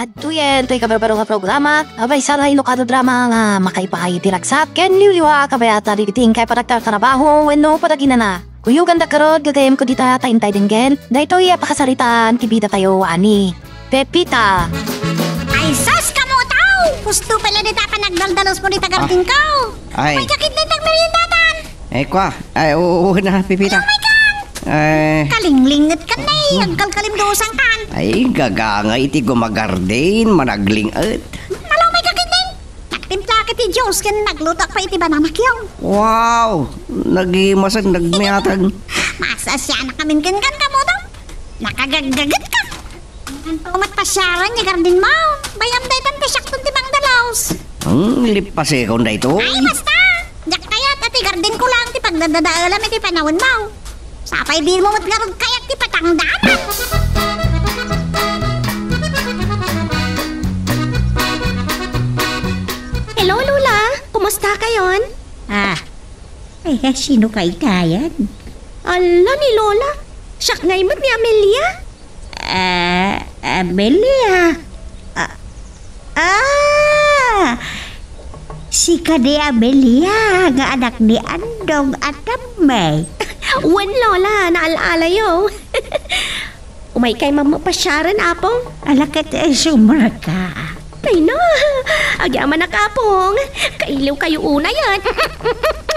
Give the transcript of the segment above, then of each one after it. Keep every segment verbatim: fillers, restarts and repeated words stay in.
Adtoyen toy kabarbaro nga programa, a maysa nga inukan a drama nga makaipaay iti ragsat ken liwliwa a kabayatan dagiti inkay panagtartarabaho wenno panaginana. Kuyoganda garud, gagayyemko dita ta intay denggen daytoy a pakasaritaan ti bidatayo a ni Pepita. Ay, sus, kamotaw! Husto pay la dita panagdaldalos mo dita gardingko. Ay. Ay, kakit na itang meriendatan. Ay, kwa. Ay, oo, oo na, Pepita. Ay, oh my God! Ay. Kalinglinget kan, ay, agkalkalimdusan kan. Ay, gagangay iti gumagardin, managlinget. Malaw may kakit na. Nagtimpla ka ti juice ken nagluto ka pa iti banana cue. Wow! Nagimasag, nagmiatag. Masasianakamin ken kan kamotaw. Nakagaggaget ka. Anto met pasiaran nga gardin mo? Bay-am daytan ti siakton ti mangdalos. Hmm, lipasekon daytoy. Ay, basta! Diak kayat a ti gardin ko lang ti pagdadadaelam iti panawen mo. Sapay di mo met ngarud kayat ti patangdanak. Hello, Lola! Kumusta kayon? Ah, ay, sino kay tayan? Ala ni Lola, siak ngay met ni Amelia. Ah, Amelia. Ah, ah, sika ni Amelia nga anak ni Andong a tammay. Wen, Lola, naal-alayo. Umay kay mamapasiaren, Apong. Ala ket, eh, sumrek ka. Ay na, agyamanak, Apong. Kailiw kayo unayen.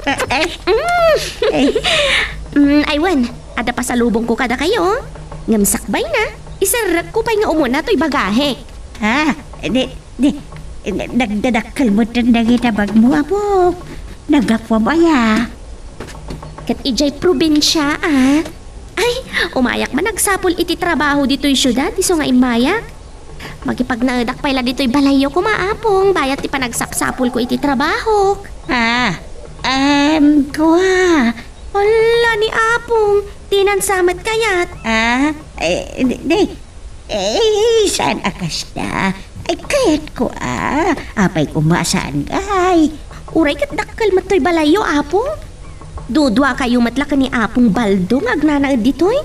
Eh, eh. Mm. Eh. Mm, ay wen, adda pasalubong ko kada kayo. Ngem sakbay na, iserrek ko pay nga umuna toy bagahek. Ah, di, di, nagdadakkel mo ten dagiti bag mo, Apong. Naggapuam aya. Ket idiay probinsia, ah. Ay, umayak man agsapul iti trabaho ditoy siudad, isu nga immayak. Makipagnaedak pay la ditoy balayyo koma, Apong, bayat ti panagsapsapulko iti trabahok. Ah, em, kua. Ala ni Apong, dinan sa met kayat. Ah, eh, di, di. Eh, saan a kasta? Ay, kayatko, ah. Apay koma saan, ay. Uray ket dakkel met toy balayyo, Apong. Dudua kayo met la ken ni Apong Baldo nga agnanaed ditoy.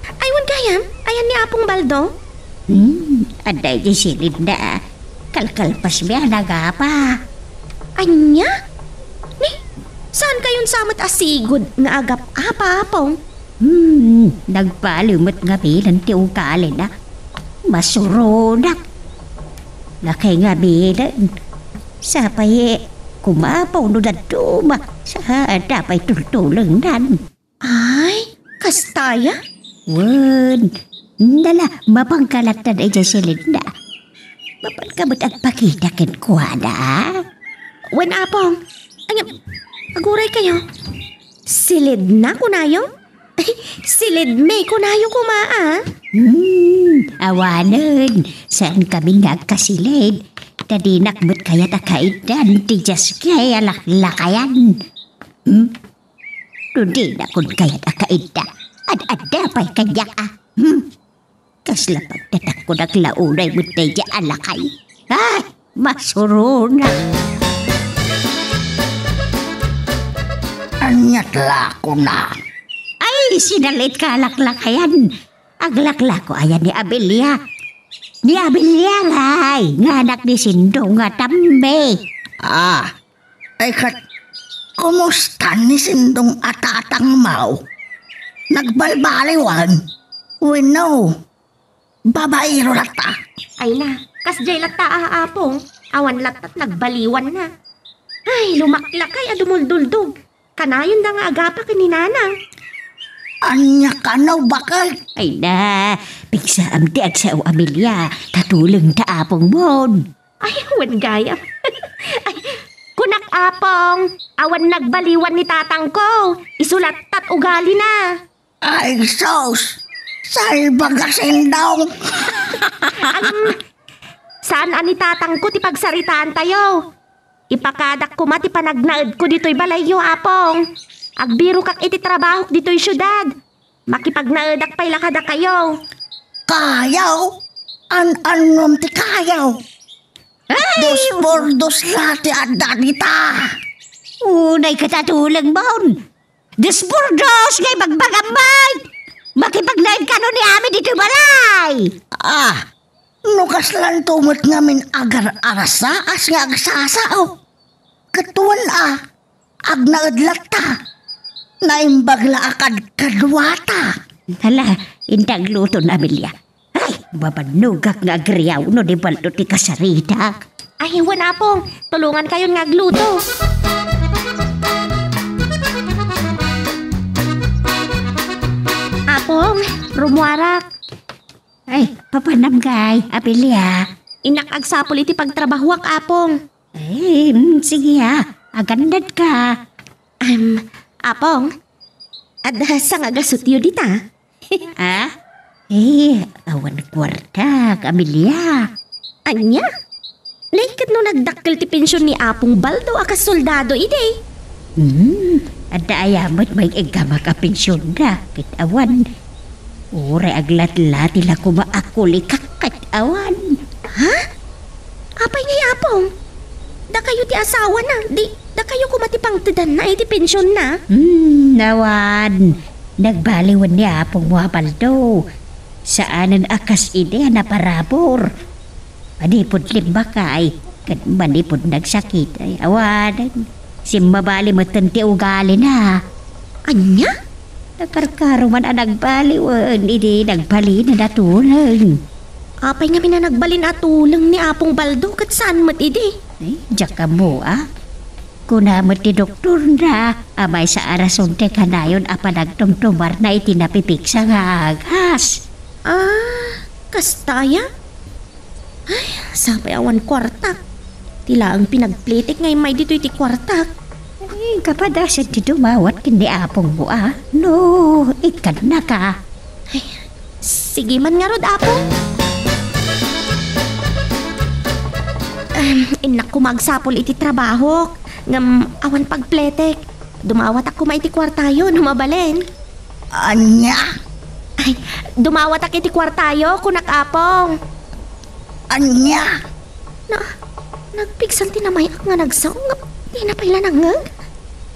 Ay, wen gayam, ayan ni Apong Baldo? Hmm, adda iti silidna. Kalkalpasmi a nagapa. Ania? Ni, saan kayon sa met a sigud nga agap-apa, Apong? Hmm, nagbaliw met nga bilen ti ugalina. Masuronak. Lakay nga bilen. Sapay, kumapaw no dadduma. Sa, adda pay tultulengnan. Ay, kasta ya? Wen, nala, mapangkalattan idiay silidna. Mapan ka met agpakita kenkuana, a? Wen, Apong. Ay, aguray kayo. Silidna, kunayo? Ay, silidmi, kunayo koma, a? Hmm, awanen. Saan kami nga agkasilid? Ta dinak met kayat a kaiddan ti diaskay a laklakayan. Hmm? No dinakon kayat a kaidda, ad-adda pay kaniak, a. Hmm. Kasla pagtatakko naglaunay met daydiay a lakay. Ay, masuronak. Aniat la kuna? Ay, sinalit ka laklakayan. Aglaklako aya ni Amelia. Ni Amelia, ngay, nga anak ni Sindong nga tammi. Ah, Ay, ket, kumusta ni Sindong a tatangmo? Nagbalbaliwan? Wenno, babaero latta? Ay na, kasdiay latta a, Apong, awan latta't nagbaliwanna. Ay, lumaklakay a dumulduldog. Kanayonda nga agapa ken ni Nanang. Ania kano, baket? Ay na, pigsaam ti agsao, Amelia, ta tuleng ta Apongmon. Ay, wen gayam. Ay, kunak, Apong, awan nagbaliwan ni tatangko. Isu latta't ugalina. Ay, sus! Salbag a Sindong! Am, saan a ni tatangko ti pagsaritaantayo. Ipakadak koma ti panagnaedko ditoy balayyo, Apong. Agbirokak iti trabahok ditoy siudad. Makipagnaedak pay la kadakayo. Kayo? An-annom ti kayo? Ay! Dos por dos la ti adda dita. Unay ket a tulengmon. Dos por dos nga ibagbagam met. Makipagnaed kano ni Ami ditoy balay. Ah, No kaslanto met ngamin agar-arsaas nga agsasao, ket wen a, agnaed latta. Naimbag la a kadkaduata. Hala, inta agluto na, Amelia. Ay, mabannogak nga agriaw no di baldo ti kasaritak. Ay, wen, Apong, tulongankayon nga agluto. Apong, rumuarak. Ay, papanam ngay, Amelia. Innak agsapul iti pagtrabahuak, Apong. Eh, mm, sige, ah. Agannad ka. Em, Apong, adda sangagasutyo dita? Ah? Eh, awan kuartak, Amelia. Ania? Nay, ket no nagdakkel ti pension ni Apong Baldo a kas soldado idi? Hmm, adda aya met maiggamak a pensionna, ket awan. Uray aglatlati la koma a kulikak ket awan. Ha? Apay ngay, Apong? Dakayo ti asawana, di, dakayo koma ti pangtedanna iti pensionna? Hmm, awan. Nagbaliwen ni apongmo a Baldo. Saanen a kas idi a naparabur. Manipud limbakay, ket manipud nagsakit, ay, awanen. Simmabali metten ti ugalina. Ania? Nakarkaro man a nagbaliwen, idi nagbalinen a tuleng. Apay ngamin a nagbalin a tuleng ni Apong Baldo ket saan met idi? Ay, diak ammo, a. Kuna met ti doktorna a maysa a rason ti kanayon a panagtumtumarna iti napipiksa nga agas. Ah, kasta aya? Ay, sapay awan kuartak. Ti laeng pinagplitik nga immay ditoy ti kuartak. Ay, kapadasan ti dumawat ken ni apongmo, a. No, ikkannaka. Ay, sige man ngarud, Apo. Em, innak koma agsapul iti trabahok. Ngem awan pagpletek. Dumawatak koma iti kuartayo no mabalin. Ania? Ay, dumawatak iti kuartayo, kunak, Apong. Ania? Na, nagpigsan ti namay-ak nga nagsao, ngem dina pay la nangngeg.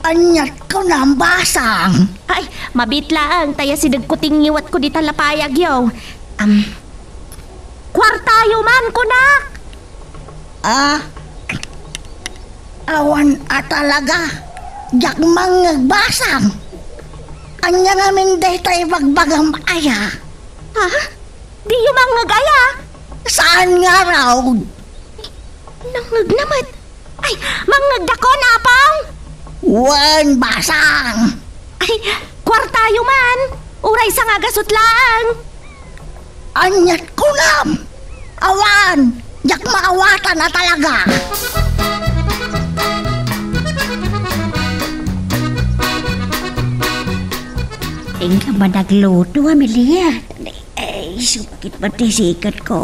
Aniat kunam, Basang? Ay, mabiit laeng, ta asidegko ti ngiwatko dita lapayagyo. Am, kuartayo man, kunak! Ah, awan a talaga. Diak mangngeg, Basang. Ania ngamin dayta ibagbagam aya? Ha? Diyo mangngeg aya? Saan ngarud? Nangngegna met. Ay, mangngegdakon, Apong? Wen, Basang. Ay, kuartayo man. Uray sangagasut laeng. Aniat kunam? Awan, diak maawatan a talaga. Inka man agluto, Amelia. Ay, sumakit man ti siketko.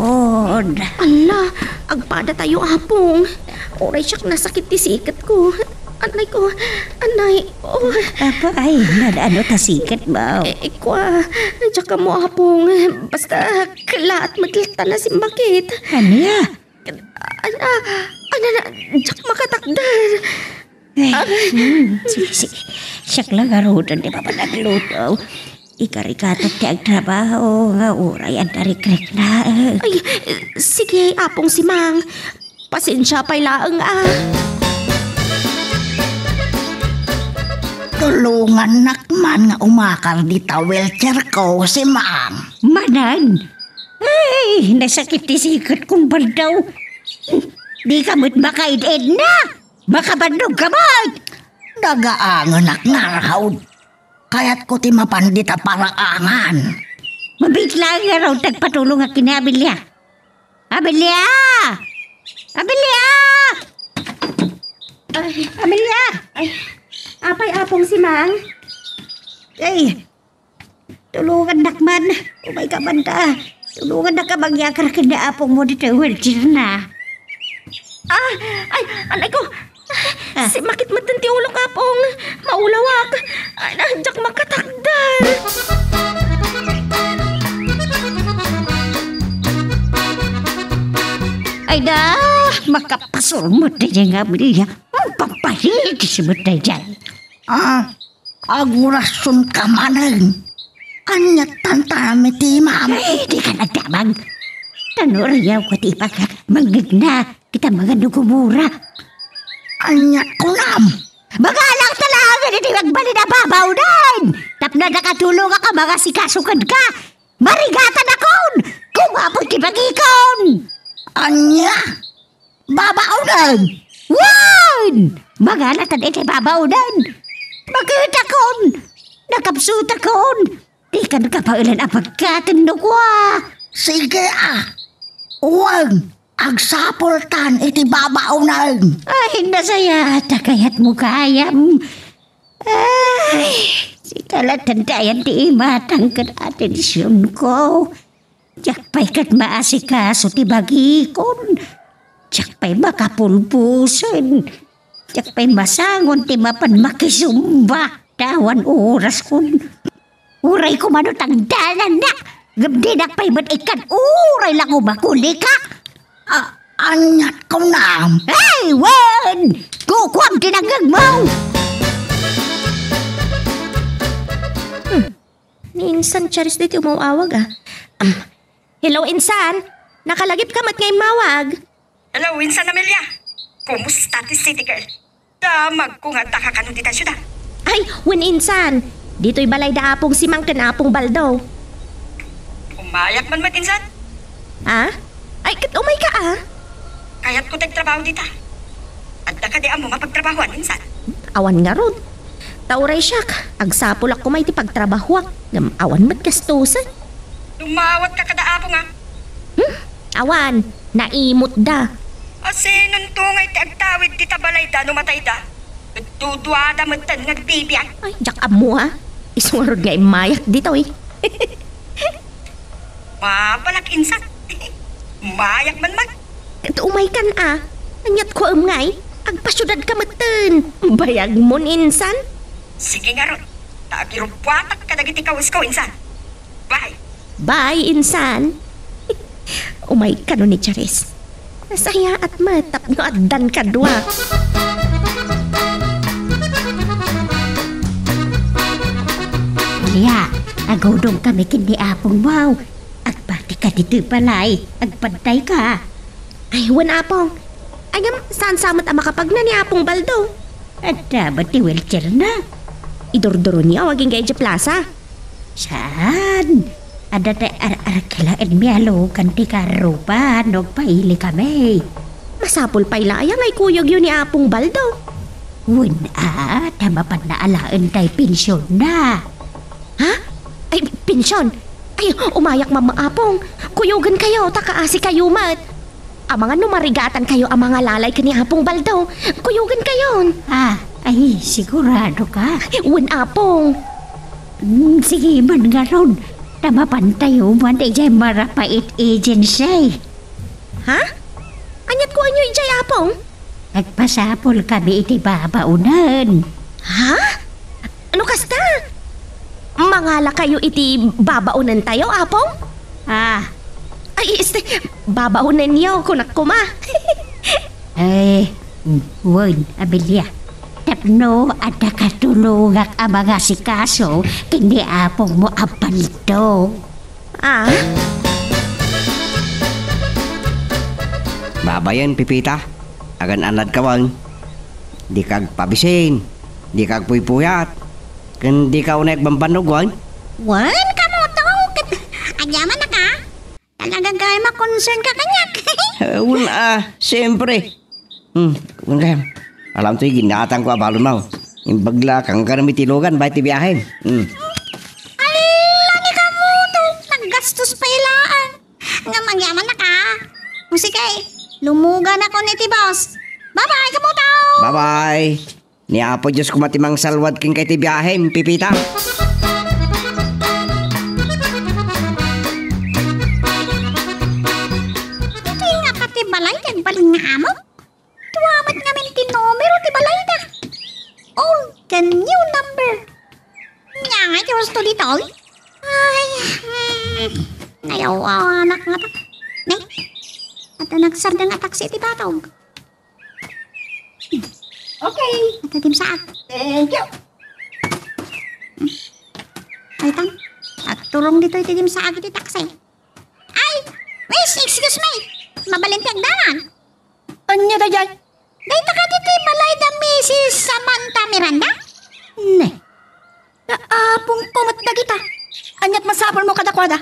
Ala, agpadatayo, Apong. Uray siak nasakit ti siketko. Anay ko, anay, oh. Apay, nano ta siketmo? Eh, eh, kua, diak ammo, Apong. Basta, kellaat met latta a simmakit. Ania? Ana, ana, na, diak makatakder. Ay, hmm, sige, sige. Siak la ngaruden ti mapanagluto. Ikarikatak ti agtrabaho nga uray adda rikrikna. Ay, sige, Apong Simang. Pasensia pay laeng, a. Tulongannak man nga umakar dita wheelchairko, Simang. Manen? Ay, nasakit ti siketkon, Baldo. Dika met makaid-idna. Makabannogka met. Nagaangenak ngarud. Kayatko ti mapan dita paraangan. Mabiit laeng ngarud ti agpatulongak ken ni Amelia. Amelia! Amelia! Ay. Amelia! Ay, apay, Apong Simang? Ay, tulongannak man. Umayka man ta. Tulongannak a mangyakar ken ni apongmo ditoy wheelchairna. Ah, ay, anay ko. Ah. Simmakit metten ti ulok, Apong. Maulawak. Ay, na, diak makatakder. Ay da, makapasur met daydiay nga Amelia. Pampalit si met daydiay. Ah, agurasyonka manen. Ania tantanam iti imam? Ay, dika agdamag. Tano riyaw ko ti ipakat, mangngegna, kita mangano gumura. Ania kunam? Magalak talaga iti agbalin a babaonen! Tapno adda katulongak a mangasikaso kenka! Marigatanakon! Kumapo ti bagikon! Ania? Babaonen? Wen! Mangalatan iti babaonen! Makitakon! Nakapsutakon! Dikan kabaelan a pagkaten no kua. Sige a. Wen, agsapultan iti babaonen. Ay, nasaya ta kayatmo gayam. Ay, sika la tandayan ti imatang ken atensionko. Diak pay ket maasikaso ti bagikon. Diak pay makapulbosen. Diak pay masangon ti mapan makisumba. Tawan oraskon. Uray kumano tangdanannak, ngem dinak pay met ikkan uray la kumakulikak. A-, aniat kunam? Ay, wen! Kukuam ti nangngegmo! Hmm. Ni insan Charis ditoy umaw-awag, a. Am. Hello, insan! Nakalagipka met nga immawag. Hello, insan Amelia. Kumusta ti city girl? Damagko nga addaka kano dita siudad. Ay, wen insan. Ditoy balay da Apong Simang ken Apong Baldo. Umayak man met, insan. A? Ay, ket umayka a. Kayatko ti agtrabaho dita. Adda kadi ammom a pagtrabahoan, insan? Awan ngarud. Ta uray siak, agsapulak koma iti pagtrabahoak, ngem awan met gastusen. Dumawatka kada Apong a. Hmm? Awan, naimutda. A, sinonto ngay ti agtawid dita balayda no matayda? Ket duduada metten nga agbibiag. Ay, diak ammo a. Isu ngarud nga immayak ditoy. Mabalak, insan. Mayak man man. Ket umaykan a. Aniat kuam ngay? Agpasiudadka metten. Bayagmon, insan. Sige ngarud. Ta agirubbuatak kadagiti kawesko, insan. Bye. Bye, insan. Umay kano ni Charis. Nasayaat met tapno addan kadua. Lia, agudong kami ken ni Apong Mau. Agpartika ditoy balay. Agbantayka. Ay, wen, Apong. Ay, ngem, saan sa met a makapagna ni Apong Baldo? Adda met ti wheelchair na. Idurduronyo agingga idiay plaza. Saan? Adda ti ar-, arkila ed mialukan ti karruba no agpaili kami. Masapul pay la aya nga ikuyogyo ni Apong Baldo? Wen a, ta mapanna alaen tay pensionna. Ha? Ay, pension? Ay, umayak, Mama Apong. Kuyogenkayo, ta kaasikayo met. Amangan no marigatankayo a mangalalay ken ni Apong Baldo. Kuyogenkayon. Ah, ay, sigurado ka? Wen, Apong. Hmm, sige man ngarud. Ta mapantayo man idiay Marapait Agency. Ha? Aniat kuanyo idiay, Apong? Agpasapul kami iti babaonen. Ha? Ano kasta? Mangalakayo iti babaonentayo, Apong? Ah. Ay, este, babaonenyo, kunak koma. Eh, wen, Amelia. Tapno adda katulongak a mangasikaso ken ni apongmo a Baldo. Ah? Babayen, Pipita, agan-anadka wen. Dika agpabisin, dika agpuypuyat, ken dika unay agbambannog wen. Wen, kamoto, ket agyamanak a? Talaga gayam a concern ka kaniak. Eh, wen a, siyempre. Hmm, wen gayam. Alam toy ginnatangko a balonmo. Imbag la, kangkarem iti lugan, bay ti biahem. Hmm. Ala ni kamoto, naggastos pay laeng. Ngem agyamanak a. O sige, lumuganakon iti bus. Bye-bye, kamoto! Bye-bye. Ni Apo Dios koma ti mangsalwad kenka iti biahem, Pipita. Ditoy nga pati balay ti agbalin nga amo. Dua met ngamin ti numero ti balayda. Old ken new number. Ania ngay ti husto ditoy? Ay, hmm, nayawanak ngata. Ne? Adda nagsardeng a taksi iti batog. Okay. Iti dimsaag. Thank you. Ay, tan. Agturong ditoy iti dimsaag iti taksi. Ay, Miss Excuse me, mabalin ti agdalan. Ania daydiay? Dayta kadi ti balay da Missus Samantha Miranda? Ne. Da apongko met dagita. Aniat masapulmo kadakuada?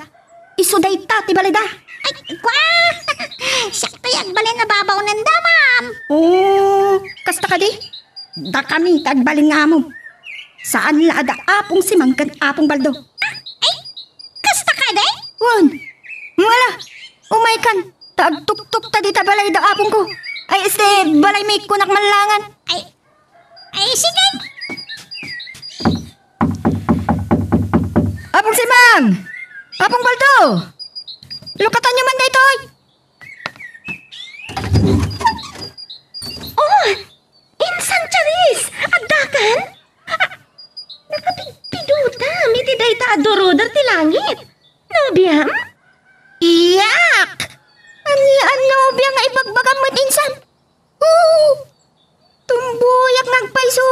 Isu dayta ti balayda. Ay, kua! Siak ti agbalin a babaonenda, ma'am. Oh, kasta kadi? Dakami ti agbalin nga amom. Saan la a da Apong Simang ken Apong Baldo. Ay, kasta kadi? Wen. Ngala, umaykan. Ta agtuktok ta dita balay da apongko. Ay, este, balay mi kunak mallangan. Ay, ay, sige. Apong Simang! Apong Baldo! Lukatanyo man daytoy! Oh! Insan Charis! Addakan? Ah, nakapigpidutam iti dayta a duruder ti langit. Nobiam? Iyak! Ania a nobia nga ibagbagam met insan? Oo! Tumboyak nga agpayso,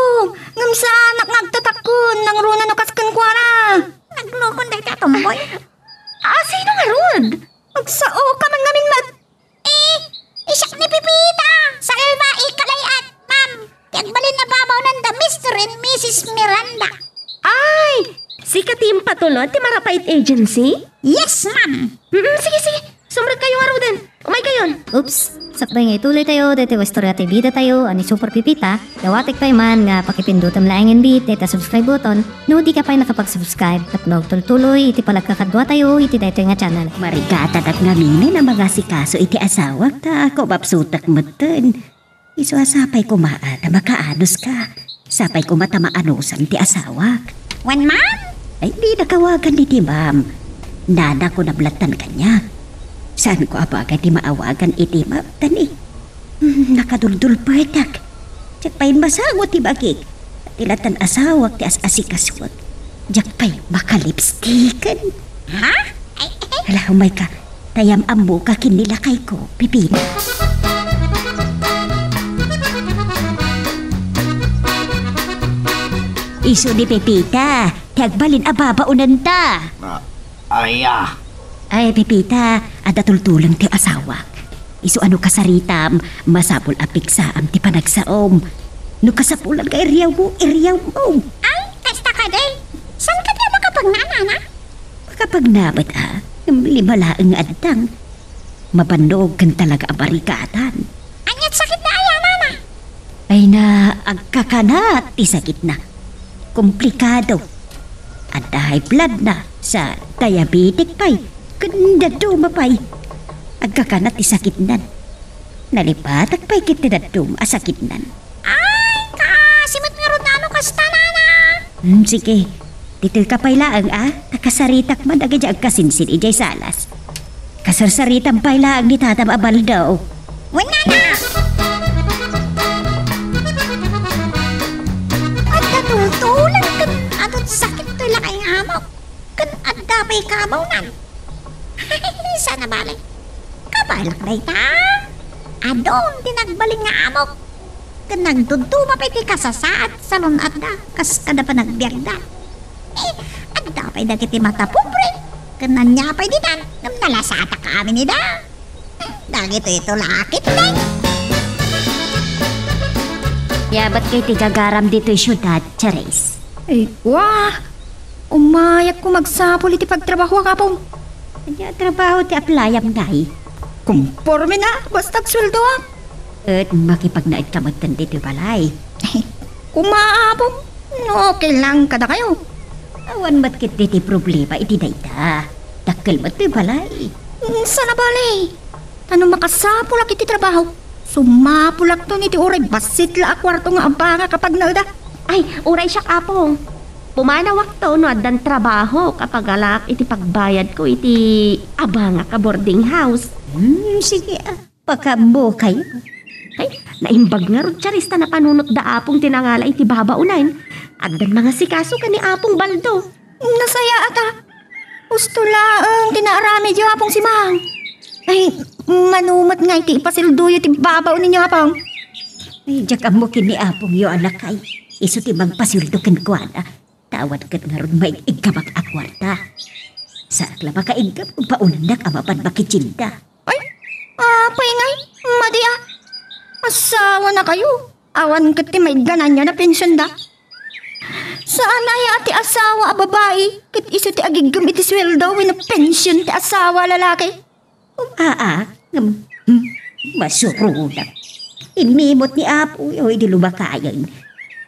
ngem saanak nga agtatakkon, nangruna no kas kenkuana. Naglokon dayta a tumboy. Ah, sino ngarud? Agsao ka man ngamin met. Eh, isiak ni Pepita! Salva, ikalay-at, ma'am! Ti agbalin a babaonen da Mister and Missus Miranda. Ay! Sika ti impatulod ti Marapait Agency? Yes, ma'am! Mm, sige, sige. Sumrekkayo ngaruden. Umaykayon. Oops! Sakbay nga ituloytayo daytoy a istorya ti bidatayo a ni Super Pepita, dawatek pay man nga pakipindutem laengen met dayta subscribe button no dika pay nakapag-subscribe tapno agtultuloy iti panagkakaduatayo iti daytoy nga channel. Marigatadak ngamin a mangasikaso iti asawak ta kumapsutak metten. Isu a sapay koma a ta makaanuska. Sapay koma ta maanusan ti asawak. Wen, ma'am? Ay, dina kawagan iti ma'am. Nana ko nablattan kaniak. Saan ko a bagay ti maawagan iti ma'am, tani? Hmm, nakaduldulpetak. Diak pay masango ti bagik. Ti latan asawak ti as-asikasuak. Diak pay makalipstiken. Ha? Ay, ay. Hala, umayka. Ta yam-ammoka ken ni lakayko, Pepita. Isu ni Pepita, ti agbalin a babaonenta. Ah, aya. Ay, Pepita, adda tultuleng ti asawak. Isu a no kasaritam, masapul a piksaam ti panagsaom. No kasapulan nga iriyawmo, iriyawmo. Ay, kasta kadi? Saan kadi a makapagnanana? Makapagna met a, ngem lima laeng nga addang. Mabannog ken talaga a barikatan. Aniat sakit na aya, mama? Ay na, agkakanat ti sakitna. Komplikado. Adda high blood na, sa diabetic pay, ken dadduma pay. Agkakanat ti sakitnan. Nalipatak pay ket ti dadduma a sakitnan. Ay, kaasi met ngarud no kasta, nana. Hmm, sige. Ditoy ka pay laeng, a? Ta kasaritak man dagiti agkasinsin idiay salas. Kasarsaritam pay laeng ni tatam a Baldo. Wen, nana! Adda tultuleng ken adda sakit toy lakay nga amok. Ken adda pay kabawnan. Saan a bale? Kabaelak dayta. Adun ti nagbalin nga amok. Ken nagduduma pay ti kasasaad salun-atda kas kada panagbiagda. Eh, adda pay dagiti matapobre. Ken ania pay ditan, ngem nalasatak amin ida. Dagitoy tulakit, deng. Yabat kay ti gagaram ditoy siudad, Charis. Ay, wa! Umayak ko magsapul iti pagtrabahoak, Apong. Ania a trabaho ti applyam, nay? Komporme na, basta agsueldoak. Et makipagnaed ka metten ditoy balay. Kuma, Apong, no okay lang kadakayo. Awan met ketdi ti problema iti dayta. Dakkel met toy balay. Saan a bale? Ta no makasapulak iti trabaho, sumapulakton iti uray bassit la a kuarto nga abangak a pagnaeda. Ay, uray siak, Apong. Pumanawakto no addan trabaho a pagalaak iti pagbayadko iti abangak a boarding house. Hmm, sige, ah. Pakaammokayo. Ay, naimbag ngarud, Charis, ta napanunot da Apong ti nangala iti babaonen. Addan mangasikaso ken ni Apong Baldo. Nasayaat a. Husto laeng ti naaramidyo, Apong Simang. Ay, mano met ngay ti ipasildoyo ti babaonenyo, Apong? Ay, diak ammo ken ni Apongyo a lakay. Isu ti mangpasildo kenkuana. Ta awan ket ngarud maig-iggamak a kuarta. Saak la makaiggam no baonennak a mapan makitienda. Apay ngay, madi a. Asawanakayo. Awan ket ti maiggananyo a pensionda. Saan aya ti asawa a babai ket isu ti agiggem iti sueldo wenno pension ti asawa a lalaki? Aa, ngem, hmm, masuronak. Immimot ni Apoyo idi lumakayen.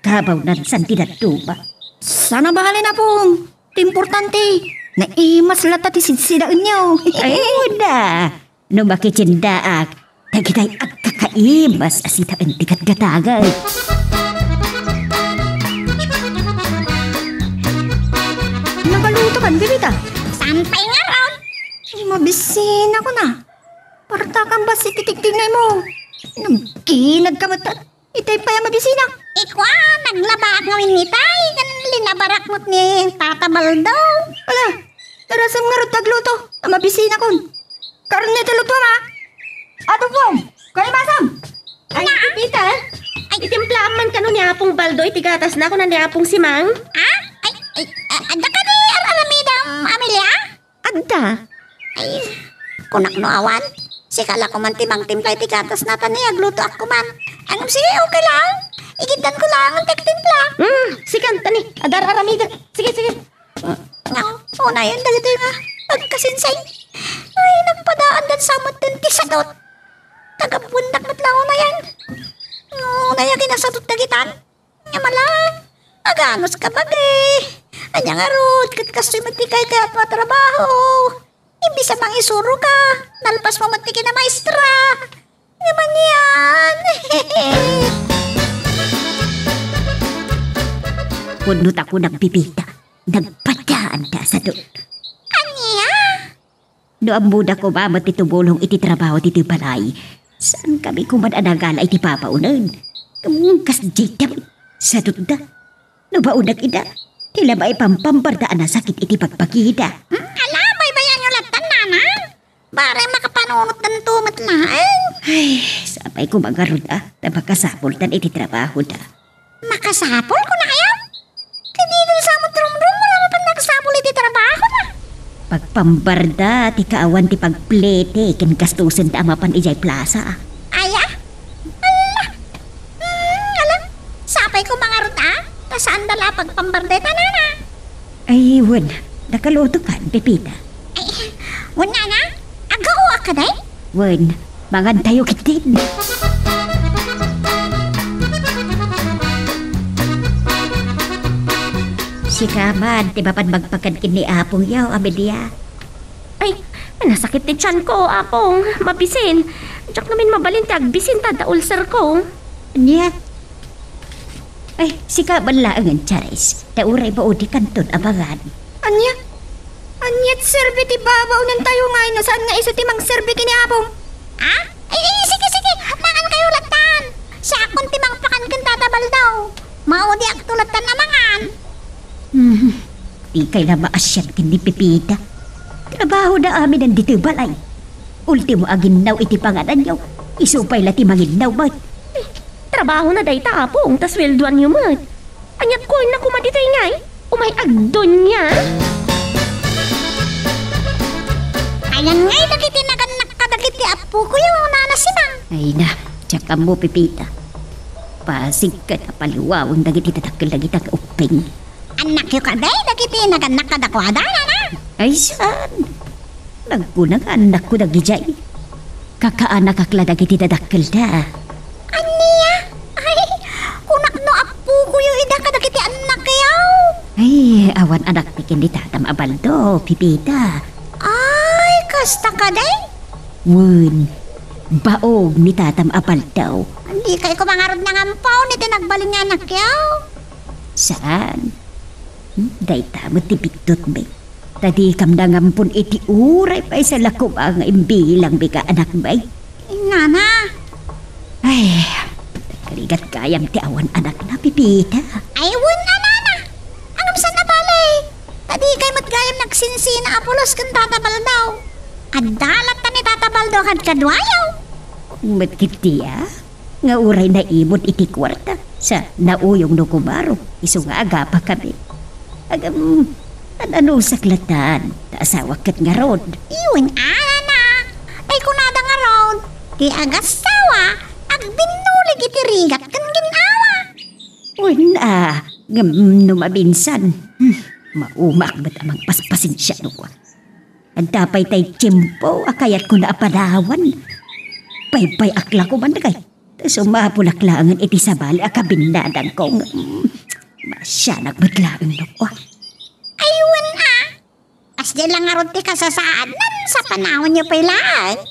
Kabawnan san ti dadduma. Saan a bale, Apong. Ti importante, naimas latta ti sidsidaenyo. Ay, una. No makitiendaak, dagitay agkakaimas a sidaen ti gatgatangen. Nagaluto kan, Bebita? Saan pay ngarud? Mabisinakon a. Partakan basi ti tigtignaymo. Nagkinagka met. Itay pay a mabisinak. Ikua, naglabaak ngamin itay, ken linabarak met ni Tata Baldo. Ala, narasam ngarud ti agluto a mabisinakon. Karne ti lutuam a. Adu, Pong, kaimasam. Ay, Pepita, ay, itimplaam man kano ni Apong Baldo iti gatasna, kuna ni Apong Simang? Ah? Ay, ay, a-, adda kadi ar-aramidem, Amelia? Adda. Ay, kunak no awan. Sika la koman ti mangtimpla iti gatasna ta ni aglutoak koman. Ngem sige, okay lang. Igiddanko laeng ti agtimpla. Hmm, sikan ta ni, adda ar-aramidek. Sige, sige. Nga, unayen dagitoy nga agkasinsay. Ay, nagpadaandan sa met ti sadut. Tagabuendak met la unayen. Unay a kinasadut dagitan. Ania man laeng, aganos ka bagi. Ania ngarud, ket kastoy met ti kaykayatmo a trabaho. Imbes a mangisuro ka, nalpas mo met ti kinamaestra. Ngem anian. Pudno ta kunak, Pepita, nagpadaanda a sadut. Ania? No ammoda koma met ti tumulong iti trabaho ditoy balay, saankami koman a nagala iti babaonen. Ngem kasdiay dayta, sadutda. No baonak ida, ti la maipampambarda a nasakit iti bagbagida. Hmm, ala, baybayanyo latta, nana. Bareng makapanunotdanto met laeng. Ay, sapay koma ngarud a, ta makasapuldan iti trabahoda. Makasapul, kunakayo? Ket dida sa met rumrumor a mapan makasapul iti trabahona. Pagpambarda ti kaawan ti pagplete ken gastusenda a mapan idiay plasa. Aya? Ala! Hmm, ala! Sapay koma ngarud a, ta saanda la a pagpambarda ita, nana. Ay, wen, nakaluto kan, Pepita. Ay, wen, nana, aggaoak kadi? Wen, mangantayo ketdin. Sika man ti mapan magpakan ken ni Apong yaw, Amelia. Ay, nasakit ti tianko, Apong. Mabisin. Diak ngamin mabalin ti agbisin ta adda ulcerko. Ania? Ay, sika man laengen, Charis. Ta uray maudi kanton a mangan. Ania? Ania ti serbi ti babaonentayo ngay no saan nga isu ti mangserbi ken ni Apong? Ah? Ay, ay, sige, sige. Mangankayo lattan. Siakon ti mangpakan ken Tata Baldaw. Maudiakto lattan a mangan. Hmm. Dikay la maasian ken ni Pepita. Trabahoda amin ditoy balay. Ultimo a ginnaw iti pangananyo. Isu pay la ti manginnaw met. Eh, trabahona dayta, Apong, ta sueldoanyo met. Aniat kuenna koma ditoy ngay? Umay agdonia? Ayan ngay dagiti nagannak kadagiti appokoyo, Nana Simang. Ay na, diak ammo, Pepita. Pasig ket a paliwaweng dagiti dadakkel dagita nga ubbing. Annakyo kadi dagiti nagannak kadakuada, nana? Ay, saan? Nagkuna nga annakko dagidiay. Kakaanakak la dagiti dadakkelda. Ania? Ay, kunak no appokoyo ida kadagiti annakyo. Ay, awan anak ti ken ni tatam a Baldo, Pepita. Ay, kasta kadi? Wen, baog ni tatam a Baldo. Dikay koma ngarud nangampon iti nagbalin nga annakyo. Saan? Hmm, dayta met ti biddutmi. Ta dikam nangampon iti uray pay sa la koma nga imbilangmi nga anakmi. Nana. Ay, rigat gayam ti awan anakna, Pepita. Ay, wen a, nana. Ngem saan a bale. Ta dikay met gayam nagsinsina a pulos ken Tata Baldo. Adda latta ni Tata Baldo kadkaduayo. Met ketdi a? Nga uray naimut iti kuarta, sa nauyong no kumaro, isu nga agapakami. Agam, an-anusak latan, ta asawak ket ngarud. Iwen a, nana. Tay kunada ngarud, Ti agassawa, agbinnulig iti rigat ken gin-awa. Wen a, ngem no mabinsan, hmm, maumak met a mangpaspasensiano. Adda pay tay tiempo a kayatko a padawan. Baybay-ak la koman dagay. Ta sumapulak laengen iti sabali a kabinnadangko. Ngem, masianak met laeng no. Ay, wen a, kasdi la ngarud ti kasasaadnan sa panawanyo pay laeng.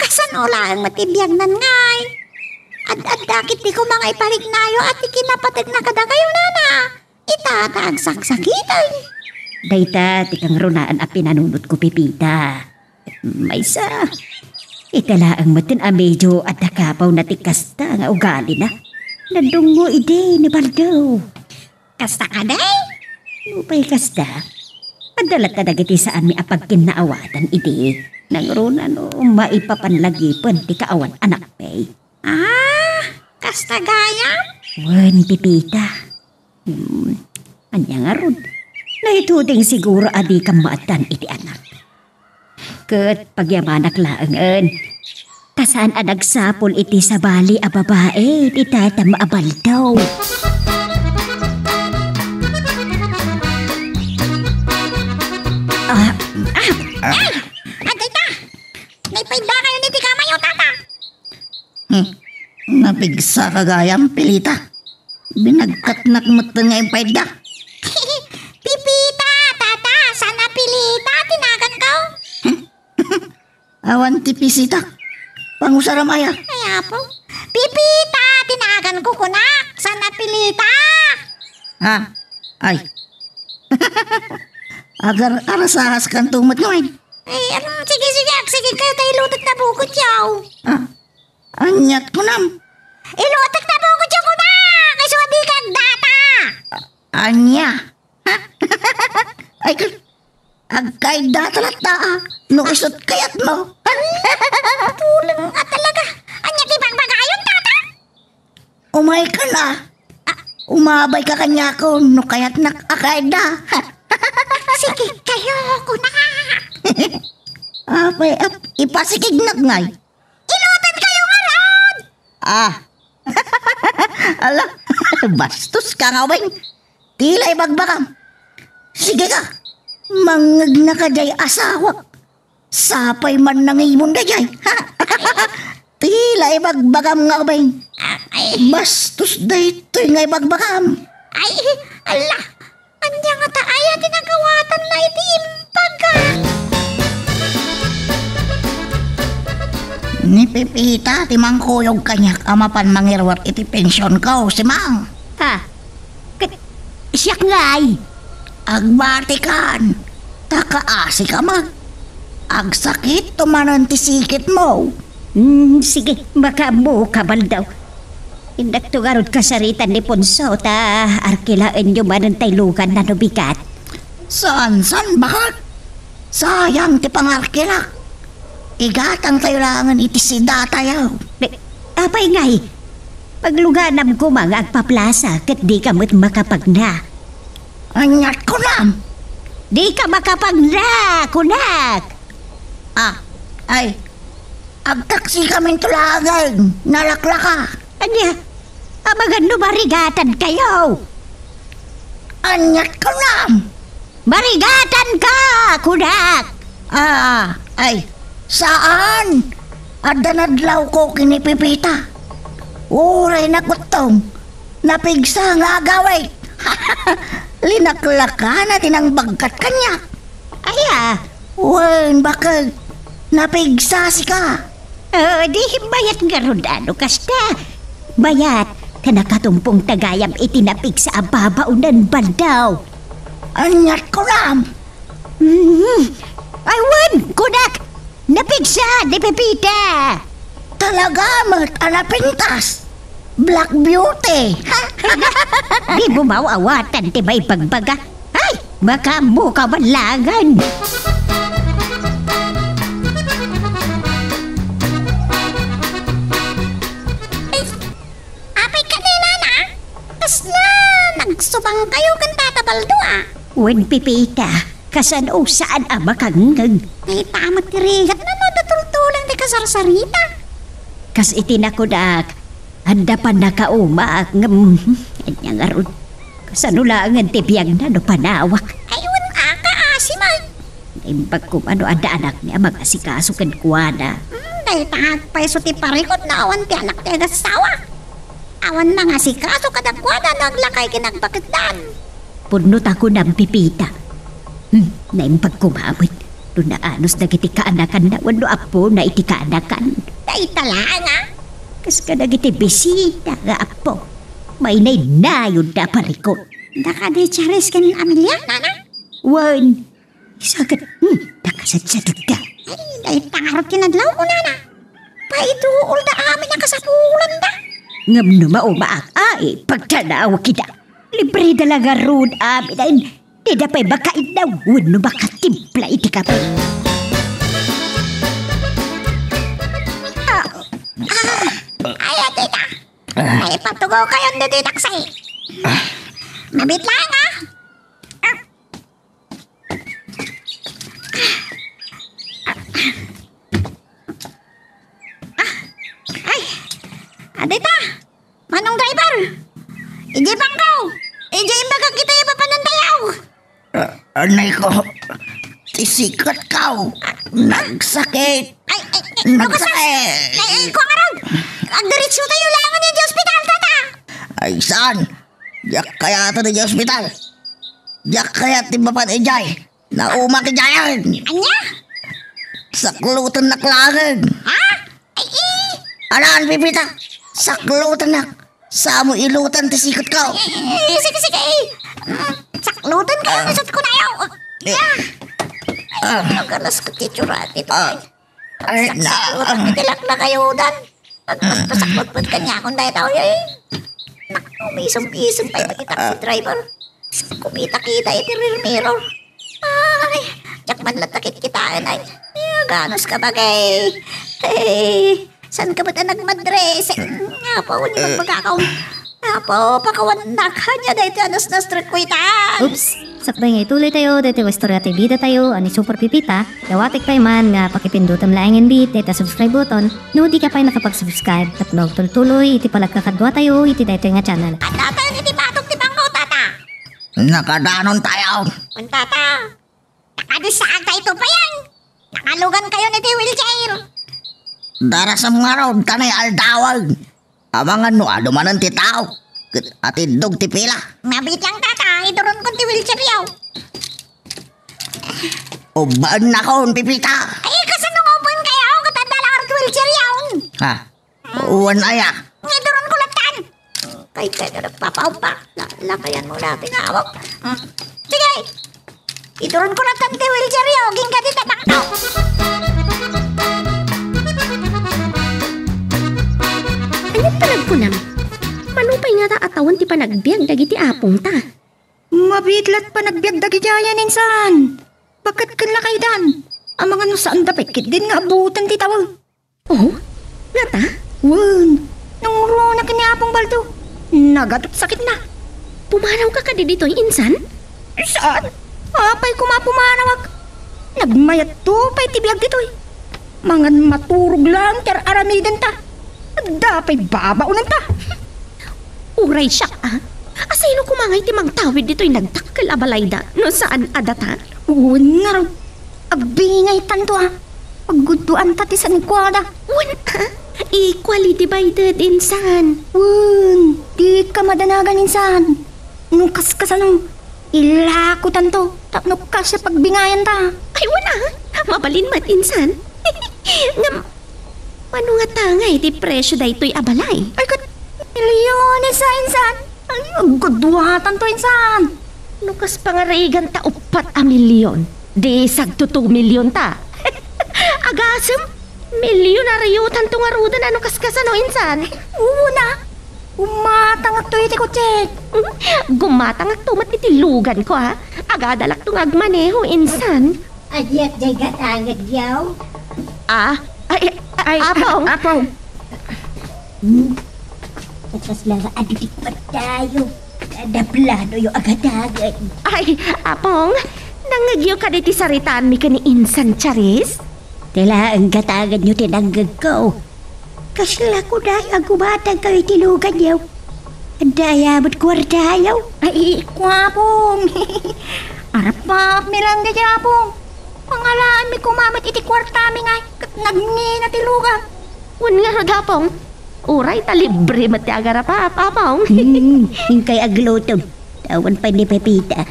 Kasano laeng met ti biagnan ngay? Ad-adda ketdi koma nga ipariknayo a ti kinapategna kadakayo, nana. Ita ta agsaksakitay. Dayta ti kangrunaan a pinanunotko, Pepita. Maysa, ita laeng metten a medio adda kapawna ti kasta nga ugalina. Nadungngo idi ni Baldaw. Kasta kadi? Nupay kasta, adda latta dagiti saanmi a pagkinnaawatan idi. Nangruna no maipapan lagipen ti kaawan anakmi. Ah, kasta gayam? Wen, Pepita. Hmm, ania ngarud? Naituding siguro a dikam maaddan iti anak. Ket pagyamanak laengen, ta saan a nagsapul iti sabali a babai ti tatam a Baldaw. Ah, ah, ah! Adda ita! Naipaydakayon iti kamayo, tata! Hmm. Napigsaka gayam, Pepita. Binagkatnak metten nga impaydda. Pepita, tata, saan a Pepita ti naganko? Awan ti pisitak. Pangusaram aya? Ay, apo. Pepita ti naganko, kunak, saan a Pepita. Ha? Ay. Agar-arasahaskanto met ngamin. Ay, ano, sige, sige, agsigeg kayo ta ilutek na bukod yaw. Ah, aniat kunam? Ilutek na bukod yaw, kunak, isu a dika agdata. Ania? Ay, kel-, agkaydata latta, ah. No isut kayatmo. Tuleng a talaga. Ania ti bagbagayon, tata? Umaykan, ah. Umabayka kaniakon no kayatnak a kaydda. Sige kayo, kunak. Apay, ap-, ipasikegnak ngay. Ilutek kayo ngarud! Ah. Ala, bastoska nga ubing. Ti la ibagbagam. Sige ka. Mangngegnaka diay asawak. Sapay man nangimon daydiay. Ti la ibagbagam nga ubing. Bastos daytoy nga ibagbagam. Ay, ala. Ania ngata aya ti nagawatanna iti imbag, a? Ni Pepita ti mangkuyog kaniak a mapan mangiruar iti pensionko, Simang. Ha? Ket siak ngay? Agbatikan, ta kaasika met. Agsakitto manen ti sikitmo. Hmm, sige, makaammoka, Baldaw. Indakto ngarud kasaritan ni Ponso ta arkilaenyo manen tay luganna no bigat. Saan, saan, bakit? Sayang ti pangarkilak. Igatangtayo laengen iti sidatayo. Be, apay ngay? Pagluganam koma nga agpaplasa ket dika met makapagna. Aniat kunam? Dika makapagna, kunak! Ah, ay, agtaksikaminto laeng, nalaklaka. Ania? Amangan no marigatan kayo? Aniat kunam? Marigatan ka, kunak! Ah, ay, saan? Adda nadlawko ken ni Pepita. Uray nakuttong, napigsa nga agawid. Linaklakana ti nangbagkat kaniak. Aya? Wen, bakit? Napigsasika. Ah, di mayat ngarud a no kasta. Mayat, ta nakatumpongta gayam iti napigsa a babaonen, Baldaw. Aniat kunam? Hmm. Ay, wen, kunak! Napigsa ni Pepita! Talaga met a napintas. Black Beauty. Dimo maaw-awatan ti maibagbaga. Ay, makaammoka man laengen. Ay, apay kadi, nana? Kasla nagsubang kayo ken Tata Baldo, a? Wen, Pepita, kasano saan a makangngeg? Ay, ta met ti rigatna no adda tultulong ti kasarsarita. Kas iti nakunak, adda pannakaumak, ngem, ania ngarud? Kasano laengen ti biagna no panawak? Ay, wen a, kaasi man. Naimbag koma no adda anakmi a mangasikaso kenkuana. Hmm, dayta agpayso ti parikutna awan ti anak ti agassawa. Awan mangasikaso kadakuada no aglakay ken agbaketdan. Pudno ta kunam, Pepita. Hmm, naimbag koma met no naanus dagiti kaanakanna wenno appona iti kaanakan. Dayta laeng a? Kas kadagiti bisita nga appo, mainaynayodda a parikut. Daka di Charis ken Amelia, nana? Wen, Saket, hmm, nakasadsadutda. Ay, dayta ngarud ti nadlawko, nana. Paiduolda amin a kasapulanda. Ngem no maumaak, ay, pagtanawak ida. Libreda la ngarud amin, ay, dida pay makainnaw wenno makatimpla iti kape. Ah, ah, ay, adda ita. Ay, patugaw kayon ditoy taksi. Mabit laeng, ah. Ah, ay, adda ita, Manong Driver. Idiay bangko. Idiay imbagak ita a papanantayaw. Ah, anay ko, ti sikatko. Nagsakit. Ay, ay, ay, Nagsakit. Ay, ay, kua ngarud. Agdiretso tayo laeng idiay ospital, tata. Ay, saan? Diak kayat idiay ospital. Diak kayat ti mapan idiay. Naumak idiayen. Ania? Saklutennak laengen. Ha? Ay, eh. Anan, Pepita? Saklutennak. Samo ilutan ti sikatko. Eh, sige, sige. Mm, saklutan kayo, ah, isut ko na yaw. Eh. Ah. Ay, ah, nagalas ko ti tsura ti Ah. Ay, na, Saklutan ah. Iti laklakayodan. Agpaspasakot met kaniakon dayta, uy, ay. Naku, umisem-isem pay iti taxi driver. Kumita-kita iti rear mirror. Ay, diak man latta kitkitaen, ay. Ay, aganus ka bagay. Hey, saan ka met a nagmadres? Nga pa, uni magpagkakaw. Apo, pakawannak. Ania daytoy a nasnasdrek ko ita? Oops! Sakbay nga ituloy tayo daytoy nga istorya ti bida tayo a ni Super Pepita, dawatek pay man nga pakipindutem laengen met dayta subscribe button no di ka pay nakapag-subscribe tapno agtultuloy iti panagkakadua tayo iti daytoy nga channel. Adda tayo iti batok ti bangko, tata. Nakadanon tayo. Kun tata. Nakadisaan tayo ito payan. Nakalugan kayo ni ti wheelchair. Darasam ngarud ta nay aldawan. Amangan no adu manen ti tao ket atiddog ti pila. Mabit lang, tata, iduron kon ti wheelchair yaw. Ubbaennakon, Pepita. Ay, kasano nga ubbaen kayo? Ket adda lang ti wheelchair yaw. Ha? Wen aya? Nga iduron ko lattan. Kay, kay, nagpapaubak. La, lakayan mo na, tinawag. Hmm. Sige. Iduron ko lattan ti wheelchair yo. Agingga ti tabangko. Ania panagkunam? Mano pay ngata a tawen ti panagbiag dagiti apongta? Mabit la't panagbiag dagiti ayan insan. Baket ken lakaydan. Amangan no saanda pay ketdin nga abutan ti tawen. Oh? Ngata? Wen, nangruna ken ni Apong Baldo. Nagatot sakitna. Pumanawka kadi ditoy insan? Saan? Apay koma pumanawak? Nagmayatto pay ti biag ditoy. Mangan maturog lang ti ar-aramidenta. Adda pay babaonenta. Uray siak, a? Asino koma ngay ti mangtawid ditoy nagdakkel a balayda no saan a data? Wen ngarud, agbingaytanto a. Paggudoanta ti sanikuada. Wen, a? Equally divided, insan. Wen, dika madanagan, insan. No kaskasano, ilakotanto tapno kasla pagbingayanta. Ay, wen, a? Mabalin met, insan. Ngem, mano ngata ngay ti presio daytoy a balay? Ay, ket, milyones a, insan. Ay, aggudoatanto, insan. No kas pangariganta uppat a milyon, di sagto two milyon ta. Agasem, milyonariotanto ngaruden a no kaskasano, insan. Wen, a. Gumatangakto iti kotsek. Gumatangakto met iti luganko, a. Agadalakto nga agmaneho, insan. Adiak jay gatanged yaw? A? Ay, ay, ay, Apong. Apong. Hmm? Kasla nga adu ti kuartayo. Adda plano yo a gatanged. Ay, Apong, nangngegyo kadi ti saritaanmi ken ni Insan Charis? Ti laeng gatangedyo ti nangngegko. Kasla kunayo a gumatangkayo iti luganyo. Adda aya met kuartayo? Ay, kua, Apong. Arapapmi lang daydiay, Apong. Pangalaanmi koma met iti kuartami ngay ket nagngina ti lugan. Wen ngarud, Apong. Uray ta libre met ti agarapap, Apong. Hmm, inkay agluto. Awan pay ni Pepita.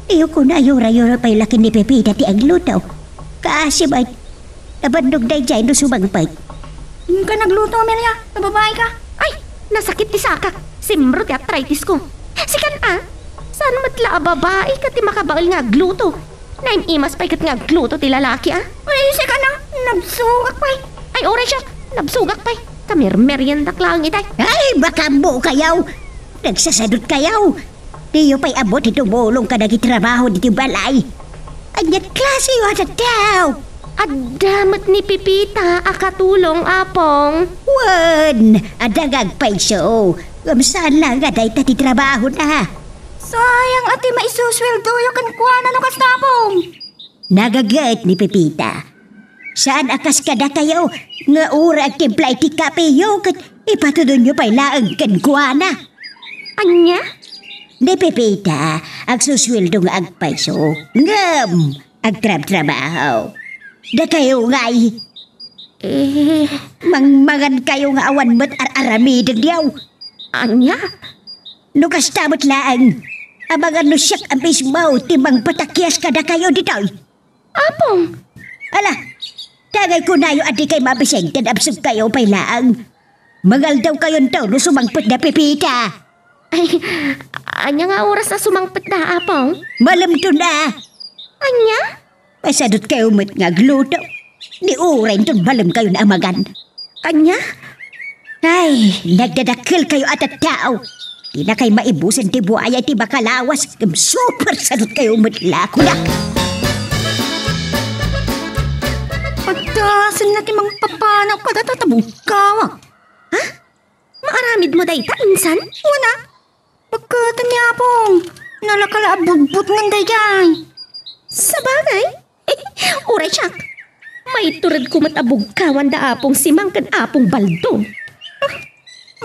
Iyo kunayo, rayo pay la ken ni Pepita ti agluto. Kaasi met, nabannog daydiay no sumangpet. Inka nagluto, Amelia. Nababaika. Ay, nasakit ti sakak. Simro ti artritisko. Sikan a, saan met la a babaika ti makabael nga agluto? Naim-imas pay ket nga agluto ti lalaki a. Ay, sikan a, nabsogak pay. Ay, uray siak, nabsogak pay. Kamermeriendak laeng itay. Ay, baka ammokayo. Nagsasadutkayo. Diyo pay ammo ti tumulong kadagiti trabaho ditoy balay. Ania klase a tattao? Adda met ni Pepita a katulong, Apong. Wen, adda nga agpayso. Ngem saan la nga dayta ti trabahona. Sayang a ti maisusueldoyo kenkuana no kasta, Apong. Nagaget ni Pepita. Saan a kas kadakayo nga uray agtimpla iti kapeyo ket ipatudonyo pay laeng kenkuana. Ania? Ni Pepita, agsusueldo nga agpayso. Ngem, agtrabtrabaho. Dakayo ngay. Eh. Mangmangankayo nga awan met ar-aramidenyo. Ania? No kasta met laeng, amangan no siak a mismo ti mangpatakias kadakayo ditoy. Apong! Ala, tangay kunayo a dikay mabisig ken absentkayo pay laeng. Mangaldawkayonto no sumangpet da Pepita. Ay, ania nga oras a sumangpet da, Apong? Malemton a. Ania? Masadutkayo met nga agluto. Ni uray inton malemkayon a mangan. Ania? Ay, nagdadakkelkayo a tattao. Dinakay maibusen ti buaya iti makalawas, ngem super sadutkayo met la, kunak. Pagtasen na ti mangpapanaw kadata ta bugkawak. Ha? Maaramidmo dayta, insan? Wen a. Pagkatan ni Apong, nalaka la a budbutngen daydiay. Sabagay, uray siak. Maituredko met a bugkawan da Apong Simang ken Apong Baldo. Ah,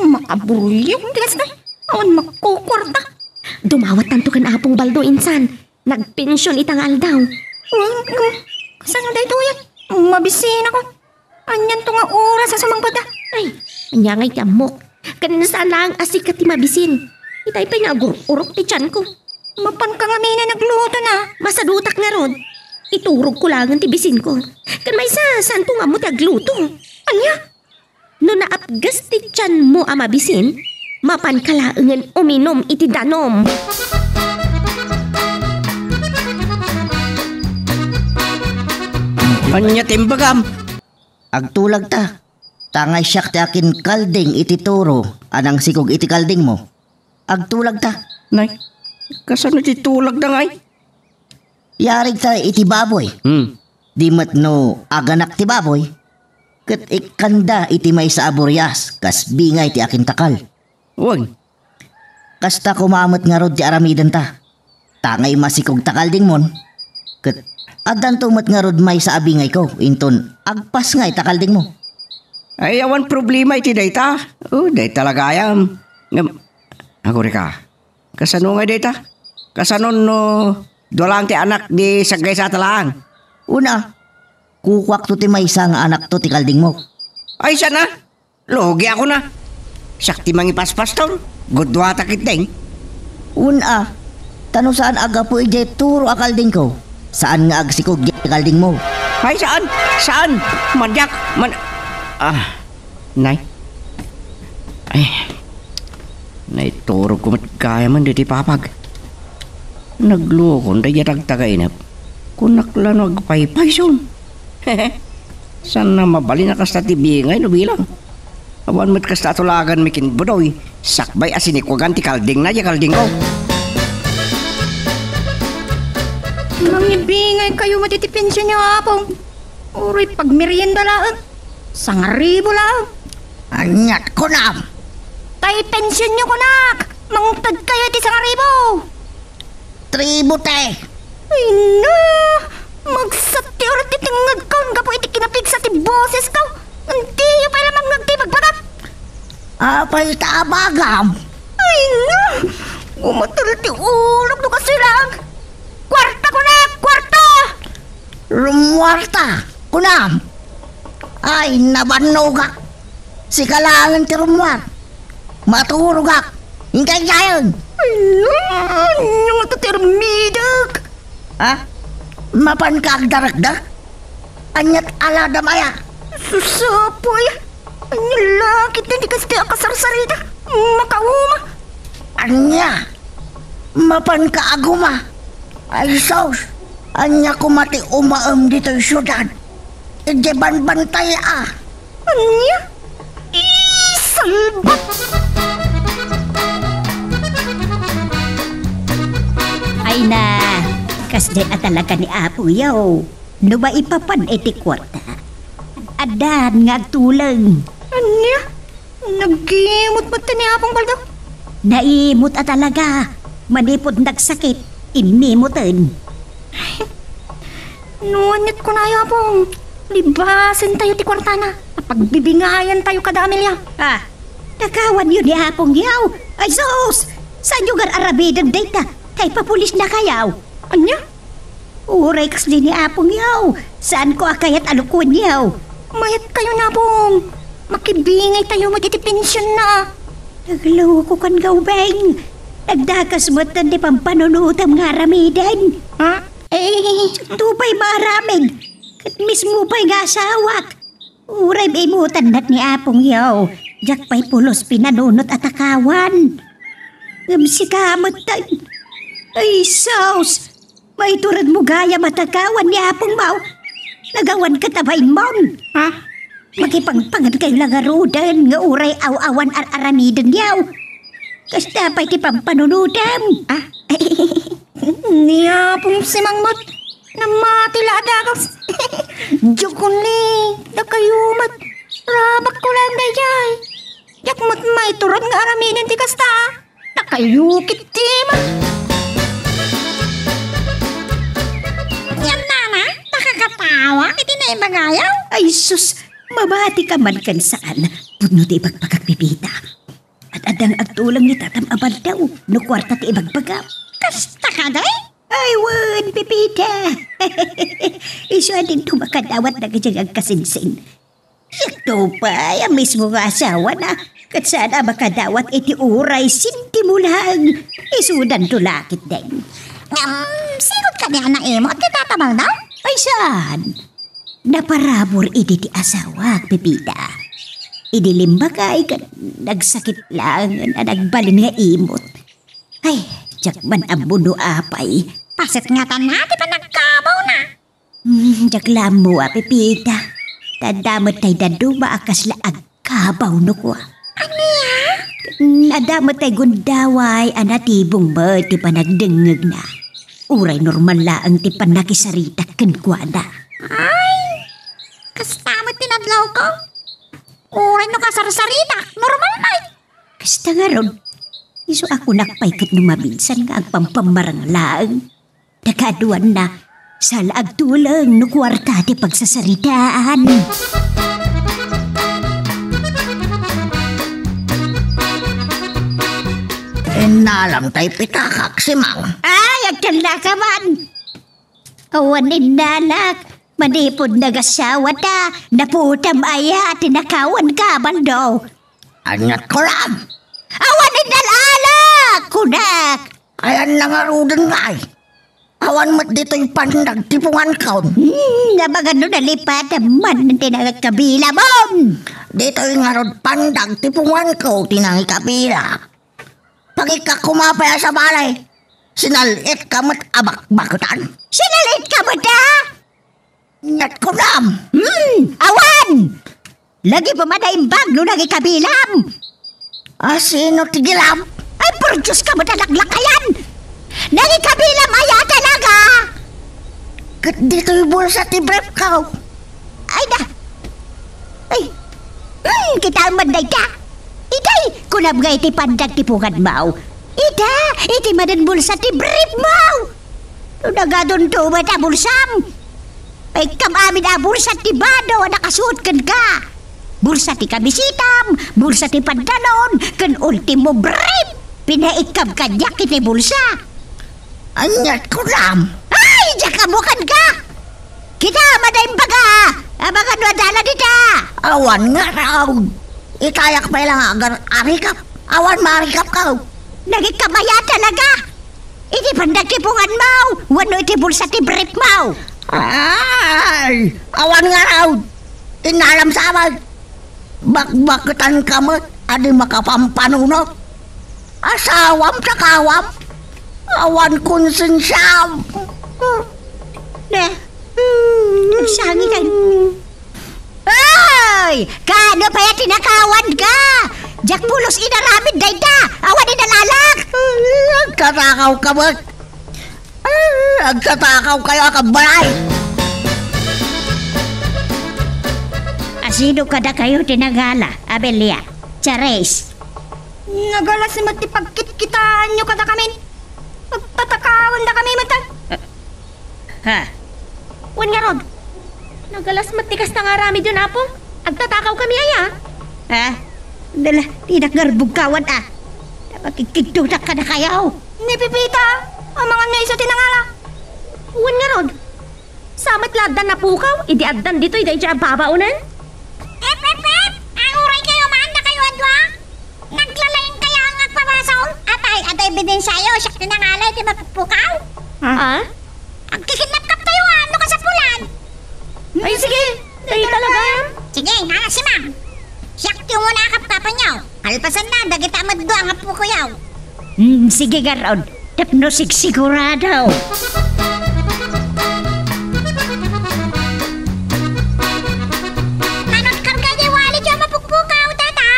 makaburyo, ti kasta. Awan makukuarta. Dumawattanto ken Apong Baldo, insan. Nagpension ita nga aldaw. Hmm, hmm. Kasano daytoy? Mabisinakon. Anianto nga oras a sumangpet da? Ay, ania ngay ti ammok? Ken saan laeng a sika ti mabisin. Itay pay nga agur-urok ti tianko. Mapanka ngamin a nagluto na. Masadutak ngarud. Iturogko laengen ti bisinko. Ken maysa, saanto nga ammo ti agluto. Ania? No naapges ti tianmo a mabisin, mapanka laengen uminum iti danum. Ania ti imbagam? Agtulagta. Tangay siak ti akinkalding iti turo a nangsikog iti kaldingmo. Agtulagta. Nay, kasano ti tulagda ngay? Yarigta iti baboy. Hmm. Di met no aganak ti baboy, ket ikkanda iti maysa a burias kas bingay ti akintakal. Wen. Kasta koma met ngarud ti aramidenta. Tangay masikog ta kaldingmon, ket addanto met ngarud maysa a bingayko inton agpasngay ta kaldingmo. Ay, awan problema iti dayta. O, dayta la gayam. Ngem, agurika, kasano ngay dayta? Kasano no dua laeng ti anak di saggaysata laeng? Una, kukuakto ti maysa nga anakto ti kaldingmo. Ay, saan a? Lugi ako na. Siak ti mangipaspastor. Gudua ta ketding. Una, ta no saan a gapu idiay turo a kaldingko, saan nga agsikog diay kaldingmo. Ay, saan? Saan? Madiak. Man-, ah, nay. Ay. Naiturogko met gayamen daytoy papag. Naglukon daydiay tagtagainep. Kunak la no agpaypayson. Saan a mabalin a kasta ti bingay no bilang. Awan met kasta a tulaganmi ken Budoy, sakbay a sinikugan ti kaldingna diay kaldingko. Mangibingaykayo met iti pensionyo, Apong. Uray pagmerienda laeng. Sangaribu laeng. Aniat kunam? Tay pensionyo kunak! Mangtedkayo iti sangaribu! Tribu te! Ay na! Magsattior ti tengngedko gapu iti kinapigsa ti bosesko! Diyo pay la mangngeg ti Apay ta abagam? Ay, na! Gumatel ti ulok no kastoy lang! Kuarta, kunak! Kuarta! Rummuarta, kunam! Ay, nabannogak! Sika laengen ti rummuar! Maturogak! Inkay dayen! Ay, na! Ania ngata ti aramidek? Ha? Mapanka agdarakdak? Aniat aladam aya? Susapoy! Ania la ketdi ti kasta a kasarsarita? Makauma! Ania? Mapanka aguma? Ay sus! Ania koma ti umaem ditoy siudad? Idiay banbantay a. Ania? Isalbat! Ay na, kasdiay a talaga ni Apo Yaw. No maipapan iti kuarta, addan nga agtuleng. Ania? Nagimot met ni Apong Baldo? Naimot a talaga. Manipud nagsakit, immimoten. No aniat kunayo, Apong, libasentayo ti kuartana. Pagbibingayantayo kada Amelia. Ah, takawanyo ni Apong Yaw. Ay sus! Saanyo gar-aramiden dayta? Kay papulisnakayo. Ania? Uray kasdi ni Apong Yaw, saanko a kayat a lukuenyo. Mayatkayo, Apong. Makibingaytayo met iti pensionna. Naglukokan, Gaubeng. Nagdakas metten ti pampanunotem nga aramiden. Ha? Eh, diak pay maaramid. Ket mismo pay nga asawak. Uray imutannak ni Apong Yaw, diak pay pulos pinanunot a takawan. Ngem sika metten. Ay sus! Maituredmo gayam a takawan ni Apong Maw. Nagawan ka ta bainmon. Ha? Makipangpangan kayo la ngaruden nga uray aw-awan ar-aramiden yaw. Kasta pay ti pampanunotem. Ah? Ni Apong Simang met, namati la a dagus. Diak unay, dakayo met. Rabakko laeng daydiay. Diak met maitured nga aramiden ti kasta. Dakayo ketdi met. Ngem nana, nakakatawa iti naibagayo. Ay sus, mabati ka man ken saan. Pudno ti ibagbaga, Pepita. Ad-adda nga agtuleng ni Tatam a Baldaw no kuarta ti ibagbaga. Kasta kadi? Ay, wen, Pepita. Isu a dinto makadawat dagiti agkasinsin. Ito pay a mismo nga asawana, ket saan a makadawat iti uray sentimo laeng. Isudanto la ketdin. Ngem, sirod kadi a naimot ti Tata Baldaw? Ay, saan? Naparabur idi ti asawak, Pepita. Idi limbagay ket nagsakit laengen a nagbalin nga imot. Ay, diak man ammo no apay. Paset ngata ti panagkabawna. Hmm, diak la ammo a, Pepita. Ta adda met tay dadduma a kasla agkabaw no kua. Ania? Hmm, adda met tay gundaway a natibong met ti panagdengngegna. Uray normal laeng ti pannakisaritak kenkuana. Ay, kasta met ti nadlawko. Uray no kasarsaritak, normal met. Kasta ngarud, isu a kunak pay ket no maminsan nga agpampammarang laeng. Dakaduanna, saan la agtuleng no kuarta ti pagsasaritaan. Innalam tay pitakak, Simang. Ay, agkalla ka man. Awan innalak. Manipud nagasawata, naputam aya ti nakawan ka, Baldo? Aniat kunam? Awan innalak, kunak. Ayan na ngaruden ngay. Awan met ditoy pandag ti pungankon. Hmm, nabangan no nalipatan man ti nangikabilamon. Ditoy ngarud pandag ti punganko ti nangikabila. Pangikka koma pay a sabali. Sinal-it ka met a bakbaketan. Sinal-it ka met a? Aniat kunam? Hmm, awan! Lagi pa man a imbag no nangikabilam. A, sino ti gilam? Ay, por Dios ka met a laklakayan! Nangikabilam aya talaga! Ket ditoy bulsa ti brief ko. Ay da! Ay! Hmm, kitaem man dayta! Itay, kunam nga iti pandag ti punganmo. Ita, iti manen bulsa ti brief mo! No nagadun to met a bulsam! Paikkam amin a bulsa ti bado a nakasuot kenka! Bulsa ti kamisitam, bulsa ti pantalon, ken ultimo brief. Pinaikkam kaniak iti bulsa. Aniat kunam? Ay, diak ammo kenka! Kita, mada imbaga! Amangan no adala dita! Awan ngarud. Itayak pay la nga agar-arikap. Awan maarikapko. Nagikkamaya talaga! Iti pandagtipunganmo, wenno iti bulsa ti briefmo? Ay, awan ngarud. Innalam sa amin. Bakbaketankami a di makapampanunot. Asawam, takawam. Awan konsensiam. Ne. Nagsangitan. Ay! Kaano pay a tinakawanka? Diak pulos inaramid dayta. Awan inalalak. Agkatakawka met. Ah, agkatakawkayo a kabbalay. Asino kadakayo ti nagala, Amelia? Charis. Nagalas met ti pagkitkitaanyo kadakamin. Agtatakawan dakami met. Ha? Wen ngarud. Nagalas met ti kasta nga aramidyo, Apo. Agtatakawkami aya? Ha? Dala, dinak ngarud bugkawan, a. Napakikigtutak kadakayo. Ni Pepita, amangan no isu ti nangala. Wen ngarud. Sa met la addan napukaw, idi addan ditoy daydiay a babaonen? Ep, ep, ep! Aguray kayo man, dakayo a dua! Naglalaing kaya nga agpabasol? Apay, adda ebidensiayo, siak ti nangala iti mapukpukaw? Ah? Agkikidnapkap kayo, a, no kasapulan? Ay, sige. Ay, talaga? Sige, nana si Ma'am. Siak ti umuna a kapkapanyo. Kalpasanna, dagita met dua nga pukayo. Hmm, sige, garod. Tapno sigsigurado. Anong karga di wali ti mapukpukaw, tata?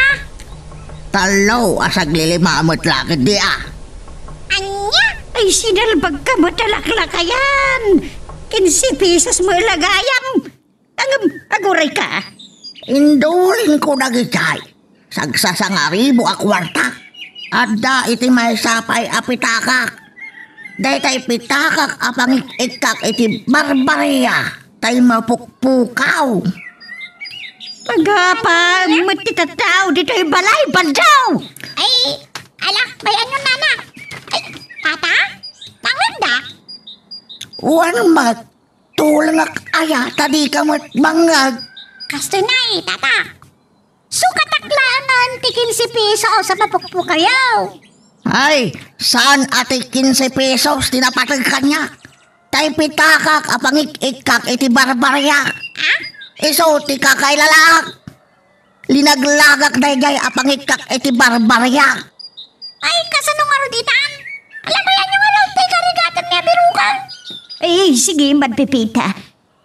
Tallo a saglilima met la ketdi, a. Ania? Ay, sinalbagka met a laklakayan. Kinse pesos met la gayam. Ngem, agurayka. Indulinko dagitay. Sagsasangaribu a kuarta. Adda iti maysa pay a pitakak. Daytay pitakak a pangik-ikkak iti barbaria tay mapukpukaw. Agapa met ti tattao ditoy balay, Baldaw! Ay, ala, bay-anyo, nana. Ay, tata? Mangngegda? Wen met, tulongak aya ta dika met mangngeg? Kastoy nay, tata. Sukatak laengen ti kinse pesos a mapukpukayo. Ay, saan a ti kinse pesos ti napateg kaniak. Tay pitakak a pangik-ikkak iti barbaria. Ha? Isu ti kakailalaak. Linaglagak daydiay a pangikkak iti barbaria. Ay, kasano ngarud itan? Ala, bay-anyo nga laeng ti karigatanmi a birokan. Ay, sige man, Pepita.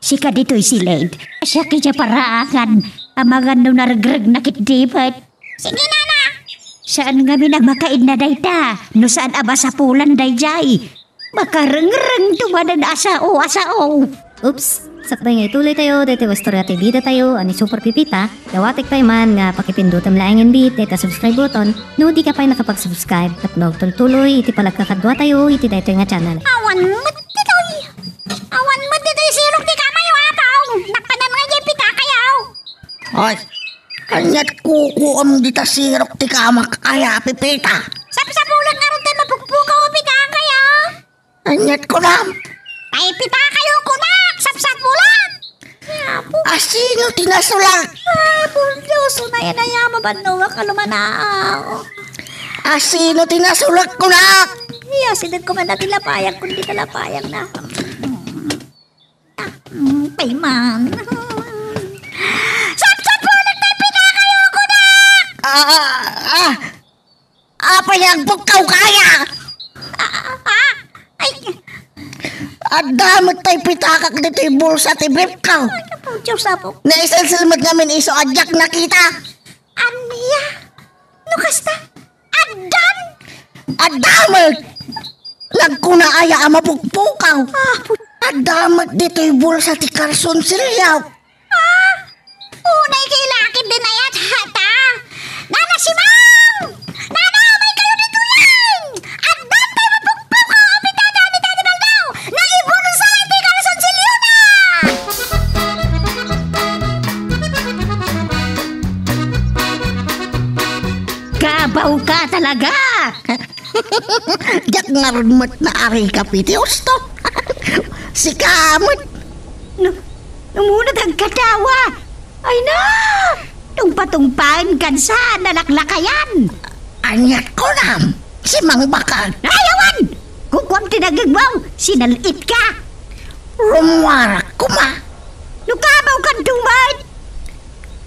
Sika ditoy, Siled. Siak idiay paraangan. Amangan no naregregna ketdi met. Sige, nana. Saan ngamin a makainna dayta, no saan a masapulan daydiay. Makarengrengto manen a sao a sao. Oops! Sakbay nga ituloytayo daytoy a istorya ti bidatayo a ni Super Pepita, dawatek pay man nga pakipindutem laengen met dayta subscribe button no dika pay nakapag-subscribe tapno agtultuloy iti panagkakaduatayo iti daytoy nga channel. Awan met ditoy! Awan met ditoy sirok ti kamayo, Apo! Napanan nga diay pitakayo! Ay, aniat kukuam dita sirok ti kamak aya, Pepita? Sapsapulak ngarud tay mapukpukaw a pitakayo. Aniat kunam? Tay pitakayo kunak, sapsapulak. Apo. Asino ti nasulak? Apo Dios, unay-unay a mabannuak a lumanao. Asino ti nasulak kunak? Iya, sideg ko man dati lapayak, kundi ta lapayak na. Mm, pay man. Sapsapulak tay pitakayo kunak! Ah, ah, ah. Apay nga agpukkaw kaya? Ah, ah, ay. Adda met tay pitakak ditoy bulsa ti brief ko. Ay, Apo Dios, Apo. Naisilsil met ngamin isu a diak nakita. Ania? No kasta? Addan? Adda met! Nagkuna aya a mapukpukaw? Apo. Adda met ditoy bulsa ti kalsonsilyo. Ah! Unay kay lakid din ayat hata. Nana Simang! Nana, umay kayo ditoyan! Addan tayo mapukpukaw a pitada ni Tani Baldaw! Naibulsa iti kalsonsilyona! Nagpaw ka talaga! Diak ngarud met naarikap iti usto. Sika met. No, no, munat agkatawa. Ay na! Tungpa-tungpaen kan sa nalaklakayan. Aniat kunam, si Mang Bakag. Ay, awan! Kukuam ti nagigmong, sinal-it ka. Rummuarak koma. No kabaw kan tumat.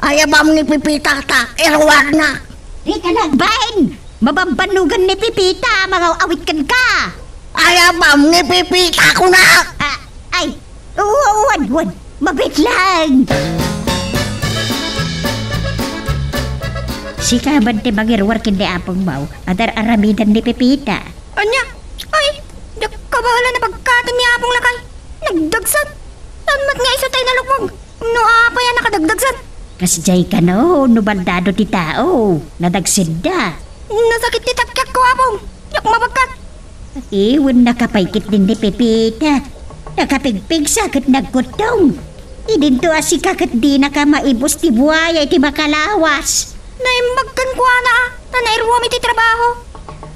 Ayabam ni Pipita ta, iruarna. Di ka nagbain. Mabambannugan ni Pipita, mangaw-awit kan ka. Ayabam ni Pipita, kuna. Ah, ay, uwan, uwan. Mabit lang. Sika man ti mangiruar ken ni Apong Mau, adar-aramidan ni Pipita. Ania? Ay, diak kabala no pagkaten ni Apong Lakay. Nagdagset. Saan met nga isu tay nalukmeg? No apay a nakadagdagset? Kasdiay kano, no baldado ti tao, nadagsedda. Nasakit ti takkiatko, Apong. Diak mabagkat. Iwen nakapaykit din ni Pepita. Nakapigpigsa ket nagkuttong. Idinto a sika ket dinaka maibus ti buaya iti makalawas. Naimbag kenkuana a, ta nairuam iti trabaho.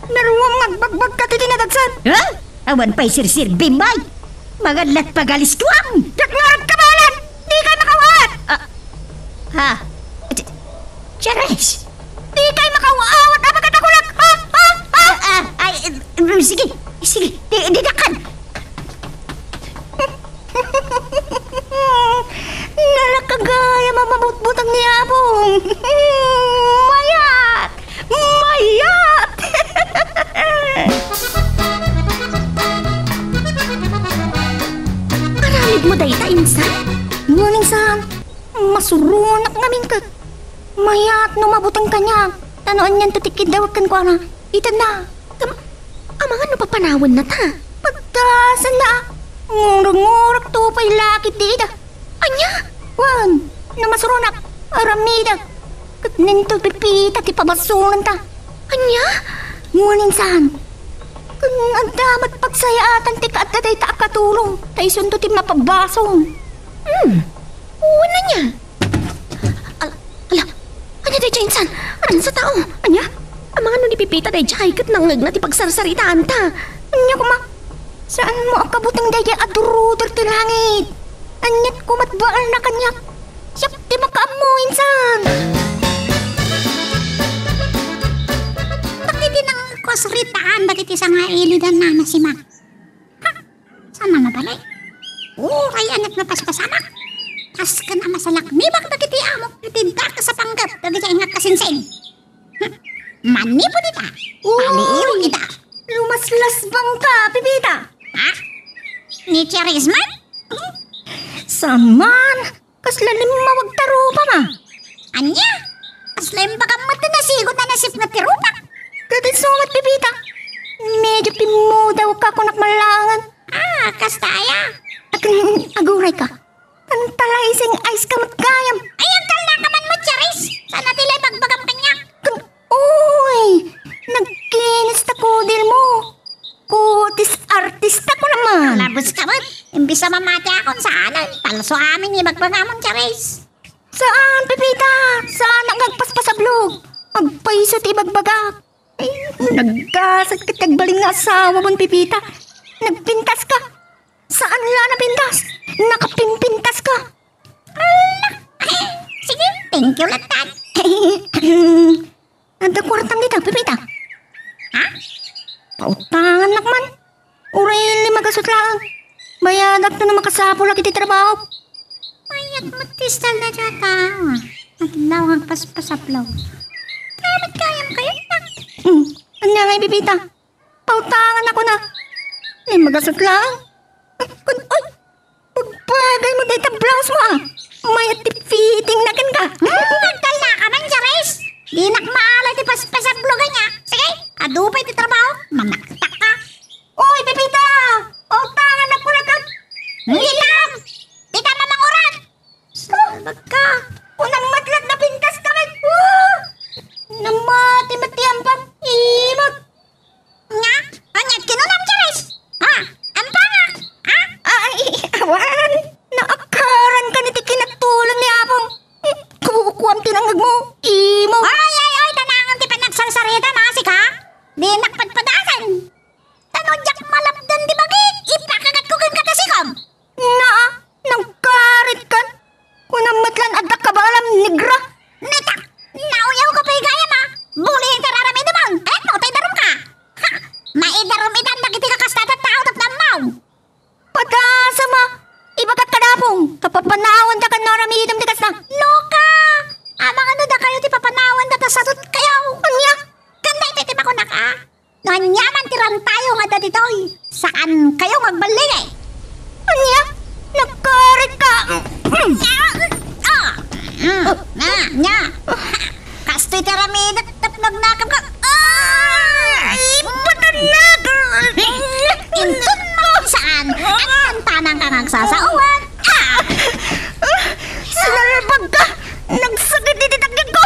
Naruam nga agbagbagkat iti nadagsen. Ha? Awan pay sirsirbim, bay! Mangallat pagalistuam! Diak ngarud kabaelan! Dikay makawaat! Ah, ha? Ch-, Charis! Dikay makawaat! Abaga dakulak! Ha? Ha? Ha? Ah, ah, ay, eh, sige, sige, di, di dakkan! Nalaka gayam a mabutbuteng ni Apong. Mayat! Mayat! Aramidmo dayta, insan? Ngem insan, masuronak ngamin ket mayat no mabuteng kaniak, ta no anianto ti kiddawek kenkuana, itedna. Kam-, amangan no papanawennata? Pagtasenna a. Ngurngurek to pay lakit dida. Ania? Wen, no masuronak, aramidek. Ket ninto Pepita ti pabasolenta. Ania? Wen insan. Ken adda met pagsayaatan ti kaadda dayta a katulong, ta isunto ti mapabasol. Hmm. Wen ania? Al-, ala, ania daydiay insan? Aransa tao? Ania? Amangan no ni Pepita daydiay ket nangngegna ti pagsarsaritaanta. Ania koma? Saanmo a kabuteng daydiay a duruder ti langit? Aniat koma ti baelna kaniak? Siak ti makaammo insan. Dagiti nangngegko a saritaan dagiti sangailidan na nasimak. Ha? Saan a mabalay? Uray a nagpapaspasamak. Kas ken a masalaknibak dagiti amok iti dakes a panggep dagiti ngakkasinsin. Hmm. Manipud ita, uy! Paliiwak ita. Lumaslasbang ka, Pepita. Ha? Ni Charisman? Saman, kasla limmawag ta rupam a. Ania? Kasla imbagam met ti nasigot a nasipnget ti rupak. Ket isu met, Pepita. Medyo pimmudawka kunak malangen. Ah, kasta aya? Ag-, agurayka. Tantalaising ice ka met gayam. Ay, agkallaka man met, Charis. Saan a ti la ibagbagam kaniak? Ken, uy, nagkinis ta kudilmo. Kutis artista ko naman. Labes ka met. Imbis a mamatiakon, saan a palso amin ibagbagamon, Charis. Saan, Pepita? Saan a nga agpaspasablog? Agpayso ti ibagbagak. Ay, naggasat ket agbalin nga asawamon, Pepita. Nagpintas ka. Saan la napintas? Nakapimpintas ka. Ala, ay, sige, thank you latta. Adda kuartam dita, Pepita? Ha? Pautangannak man. Uray lima gasut laeng. Bayadak no makasapulak iti trabaho. Mayat met ti style na diata. Adlaw agpaspasaplaw. Kaya met kayam kayo, ha? Hmm. Ania ngay, Pepita? Pautangan ako na. Lima gasut laeng. Kun-, oy! Pagbagaymo dayta blouse mo, ah. Mayat ti fitting na kenka. Hmm, agkallaka man, Charis. Dinak maala ti paspasablogan niya. Sige, adu pay ti trabaho. Mamaktak ka. Oy, Pepita! Pautangan ako na ka. Hindi ka! Di ka mamangurat! Salbag ka! Unang matlag na pintas kami! Woo! Namati met ti ampam! Imag! Nga? Anya, kinunam, Charis? Ha? Ampangak? Ha? Ay, awan! Naakaran ka ni ti kinatulon ni Apong! Kukuam ti nangag mo! Imag! Ay, ay, ay! Tanangan ti panagsarsarita! aramidem ti kasta. Loka! Amangan no dakayo ti papanawanda ta sadutkayo. Ania? Ken daytoy ti makunak a, no aniaman ti rantayo nga adda ditoy, saankayo nga agballingi. Ania? Nagkarit ka? Ah! Ah! Nia, nia. Kastoy ti aramidek tapno agnakemka. Ah! Ipatanak! Inton makinsaan, agtantanangka nga agsasaoan. Ah! Sinalbagka! Nagsakit iti taknekko!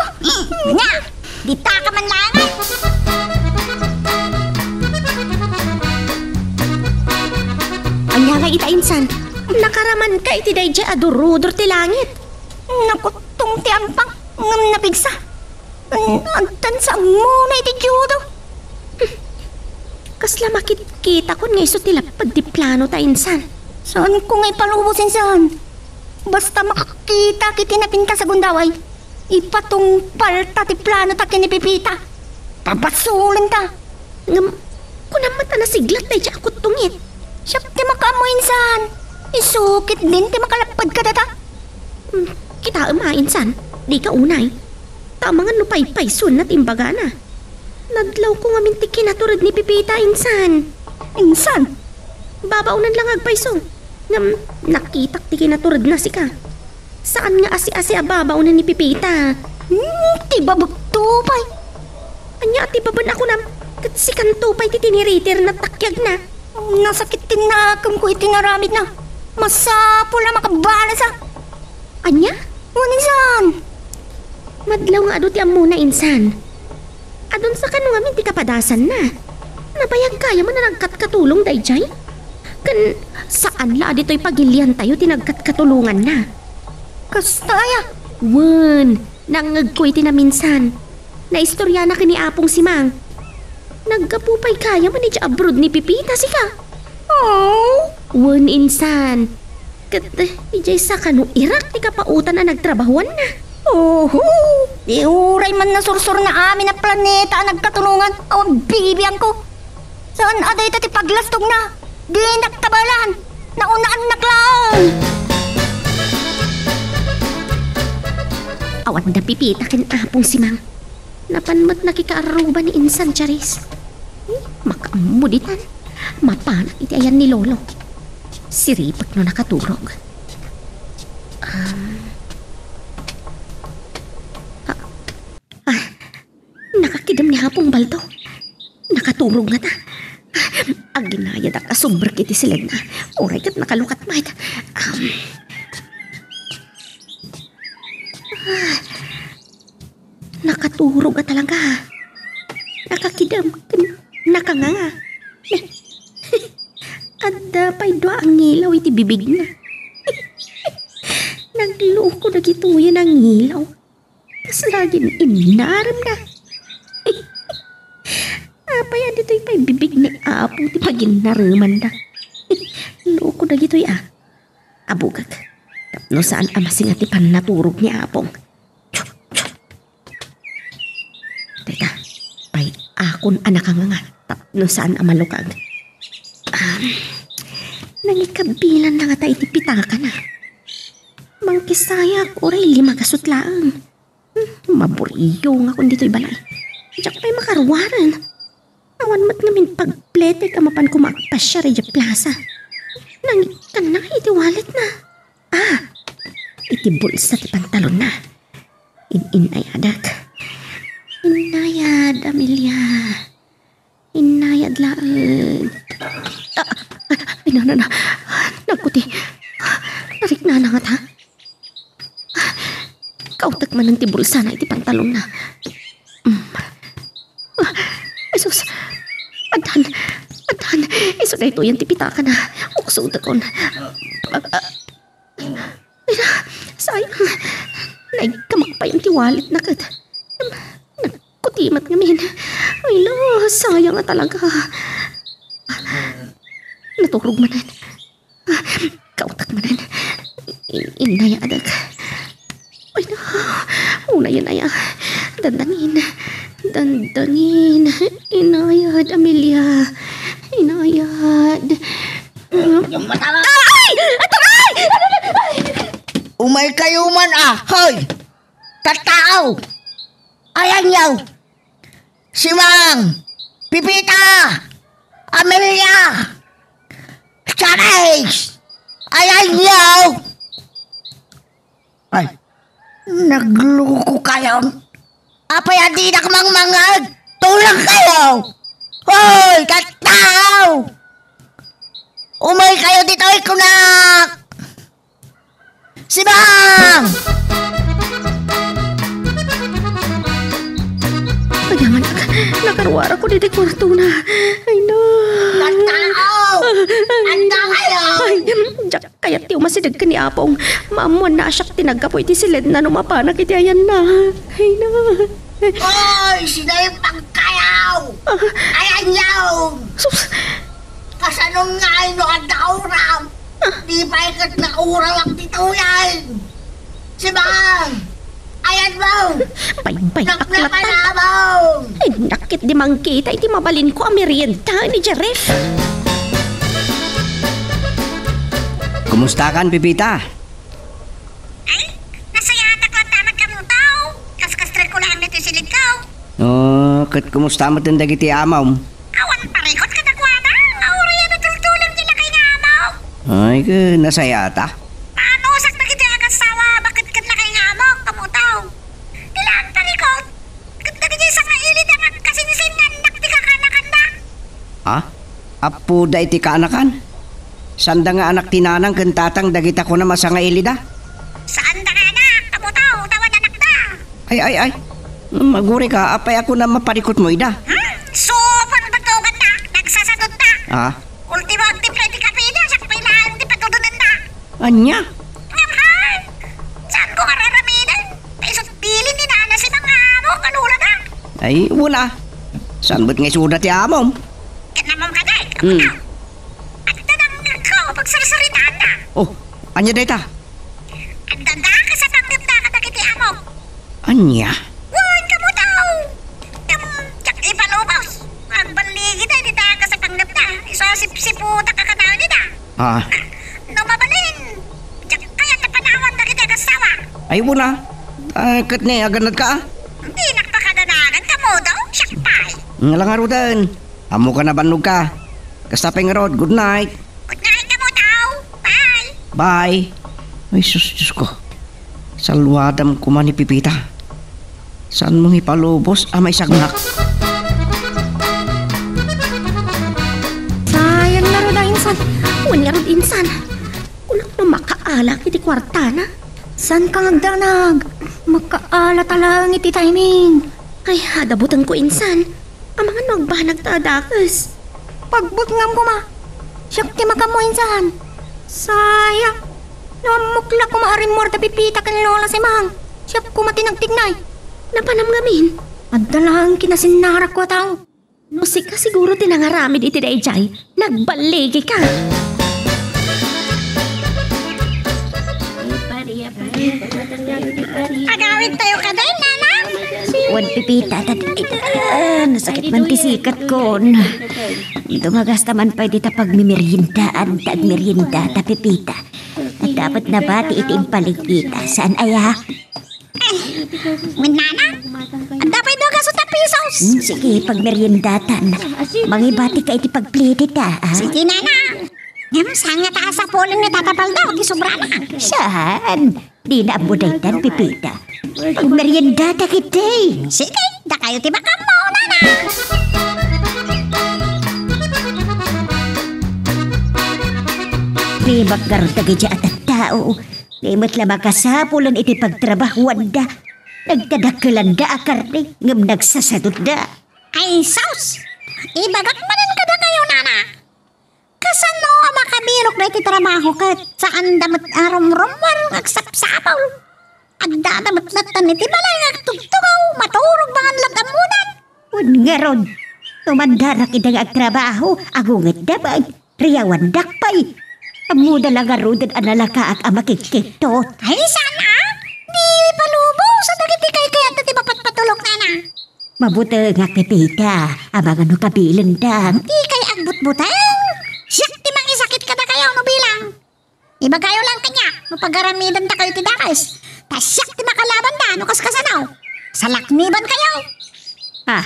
Nia, ditaka man laengen! Ania nga ita, insan? Nakaramanka iti daydiay a durudor ti langit. Nakuttong ti ampang, ngem napigsa. An-, agtan sa ammona iti judo. Kasla makitkitakon nga isu ti lapped ti planota, insan. Saanko nga ipalubos, insan. Basta makakita iti napintas a gundaway, ipatungpalta ti planota ken ni Pepita. Pabasolenta. Ngem, kunam met a nasiglat daydiay a kuttongit. Siak ti makaammo, insan. Isu ketdin ti makalapped kadata. Hmm, kitaem a, insan. Dika unay. Ta amangan no paypaysuenna ti imbagana. Nadlawko ngamin ti kinatured ni Pepita, insan. Insan? Babaonan la nga agpayso. Ngem, nakitak ti kinaturedna sika. Saan nga asi-asi a babaonen ni Pepita. Hmm, ti babagto pay. Ania ti babaen a kunam? Ket sikanto pay ti tiniritirna takyagna. Nasakit ti nakemko iti naramidna. Masapul a makabalas a. Ania? Wen, insan. Madlaw nga adu ti ammona, insan. Adun sa kano ngamin ti kapadasanna. Nabayag kaya man a nagkatkatulong daydiay? Ken saan la a ditoy pagiliantayo ti nagkatkatulonganna. Kasta aya? Wen, nangngegko iti naminsan. Naistoriana ken ni Apong Simang. Naggapu pay kaya man idiay abroad ni Pepita, sika? Oh? Wen, insan. Ket, eh, idiay sa kano Iraq ti kapaotan a nagtrabahoanna. Oho! Ti uray man nasursurna amin a planeta a nagkatulongan, awan bibiangko. Saan a dayta ti paglastogna? Dinak kabaelan! Naunaannak laeng! Awan da Pepita ken Apong Simang. Napan met nakikaarruba ni Insan Charis. Hmm, makaammo ditan. Mapanak iti ayan ni Lolo. Siripek no nakaturog. Um, ah, ah, nakakidem ni Apong Baldo. Nakaturog ngata. Aginayadak a subrek iti silegna. Uray ket nakalukat met. Um, ah, Nakaturog a talaga. Nakakidem ken nakanganga. Adda pay dua a ngilaw iti bibigna. Nagluko dagitoy a ngilaw. Kasla gin-innaremna. Apay a ditoy pay bibig ni Apo ti paginnaremanda? Luko dagitoy a. Abugek, tapno saan a masinga ti pannaturog ni Apong. Teka, pay-akon a nakanganga tapno saan a malukag. Um, nangikabilan na ngata iti pitakana. Mangkisayak, uray lima gasut laeng. Hmm, maburiyo nga kun ditoy balay. Diak pay makaruaren. Awan met ngamin pagpletek a mapan koma agpasiar idiay plaza. Nangikkanna iti walletna. Ah! Iti bulsa ti pantalonna. In-innayadak. Innayad, Amelia. Innayad laeng. Ah, ay, na, na, na. Nagkuti. Nariknana ngata. Kautek manen ti bulsana iti pantalonna. Mm. Ah, Jesus! Addan! Addan! Isu daytoyen ti pitakana. Uksotekon. Ah, ah. Ay na, sayang. Naikkamak pay ti walletna ket nagkuti met ngamin. Ay la, sayang a talaga. Naturog manen. Kautek manen. In-, innayadak. Ay na, unayen aya. Dandangin. Dandangin. Inayad, Amelia. Inayad. Ay! Atangay! Umay Ikayo man, ah, hoy! Tattao! Ayanyo! Simang! Pipita! Amelia! Charis! Ayanyo! Ay, nagloko kayon. Apay a dinak mangmangag? Tulangkayo! Hoy, tattao! Umaykayo ditoy, kunak! Simang! Ay, aman, nakaruarako ditoy kuartona. Ay, na. Tattao! Ay, na. Ay, diak Kayat ti umasideg ken ni Apong. Maammoanna a siak ti naggapu iti siledna no mapanak iti ayanna. Ay, na. Oy, sinaipagkayo! Ah. Ayanyo! Sus! Kasano nga ay no adda uram? Ah. Di pay ket naurawak ditoy ay! Simang! Ayanmo! Baybay, baklatan. Napalabong! Ay, nakit di mangkita iti mabalinko a merienda ni Jeref. Kumustakan, Pepita? Ay, nasayatak latta met kamotaw. Kaskastrekko laeng ditoy silidko. Oh, ket kumusta met dagiti amom? Awan parikut kadakuada, nga uray a natultulang ti lakay nga amok. Ay, ket nasayata. Paano sak dagiti agassawa baket ket lakay nga amok, kamotaw? Dilan parikut, ket dagiti sangailid a nagkasinsingannak ti kakanakanda. Ha? Apoda iti kaanakan? Saanda nga anak ti nanang ken tatang dagita kunam a sangailida? Saanda nga anak, kamotaw, ta awan anakda. Ay, ay, ay. Magurika, apay a kunam a parikutmo ida? Hmm, supon batuganna, nagsasadutta. Ah? Ultimo agtimpla iti kapida, siak pay laeng ti padudunenda. Ania? Ngem, ay, saanko nga ar-aramiden? Ta isut' bilin ni Nana Simang nga amok a lolana. Ay, wen a. Saan met nga isuda ti amom? Ket amom kadi, hmm, kamotaw. Adda nangngegko, pagsarsaritaanda. Oh, ania dayta? Adda dakes a panggepda kadagiti amok. Ania? Wen, kamotaw. Ngem, diak ipalubos. Agballigida iti dakes a panggepda. Isu a sipsiputak a kanayon ida. Ah. No mabalin, diak kayat a panawan dagiti agassawa. Ay, wen a. Ah, ket ni, agannadka, ah? Dinak pakadanagan, kamotaw. Siak pay. Nga la ngaruden. Ammoka, nabannogka. Kasta pay ngarud, good night. Good night, kamotaw. Bye. Bye. Ay, sus, Diosko. Salwadam koma ni Pepita. Saanmo nga ipalubos a maisagnak? Sayan ngarud a insan. Wen ngarud insan. Kunak no makaalak iti kuartana. Saanka nga agdanag? Makaalata laeng iti timing. Ay, adda butenko insan. Amangan no agbanag ta a dakes. Pagbutngam koma. Siak ti makammo insan. Sayang. No ammok la koma a rimmuar da Pepita ken Lola Simang. Siak koma ti nagtignay. Napanam ngamin? Adda laeng kinasinnarakko a tao. No sika siguro ti nangaramid iti daydiay, nagballigika. Agawidtayo kadi, Nana? Wen, Pepita, ta, ah, nasakit man ti sikatkon. Dumagasta man pay dita pagmimeriendaan, ta agmeriendata, Pepita. Adda met nabati iti impaligita, saan aya? Ay, wen, Nana, adda pay dua gasu ta pisos. Hmm, sige, pagmeriendatan. Mangibatika iti pagpilitita, ah. Sige, Nana. Ngem, saan ngata a sapulen nga tatapalda ti sobrana? Saan? Dina ammo daytan, Pepita. Pagmeriendata ketdi. Sige, dakayo ti makammo, Nana. Naimbag ngarud dagiti a tattao. Di met la makasapulen iti pagtrabahoanda. Nagkadakkelanda a karne, ngem nagsasadutda. Ay, sus! Ibagak manen kadakayo, Nana. Kasano a makabirok daytoy trabaho ket saanda met a rumrummuar nga agsapsapul? Addada met latta iti balay nga agtugtugaw, maturog mangan la ammoda. Wen ngarud, no mandanak ida nga agtrabaho, agungetda pay. Riyawandak pay. Ammoda la ngaruden a nalakaak a makikkiktot. Ay, saan a? Di ipalubos dagiti kaykayatda ti mapatpatulok, Nana. Mabutengak, Pepita, amangan no kabilendak. Dikay agbutbuteng. Siak ti mangisakit kadakayo no bilang. Ibagayo lang kaniak. Mapagaramidandakayo ti dakes. Ta siak ti makalabanda no kaskasano. Salaknibankayo. Ah,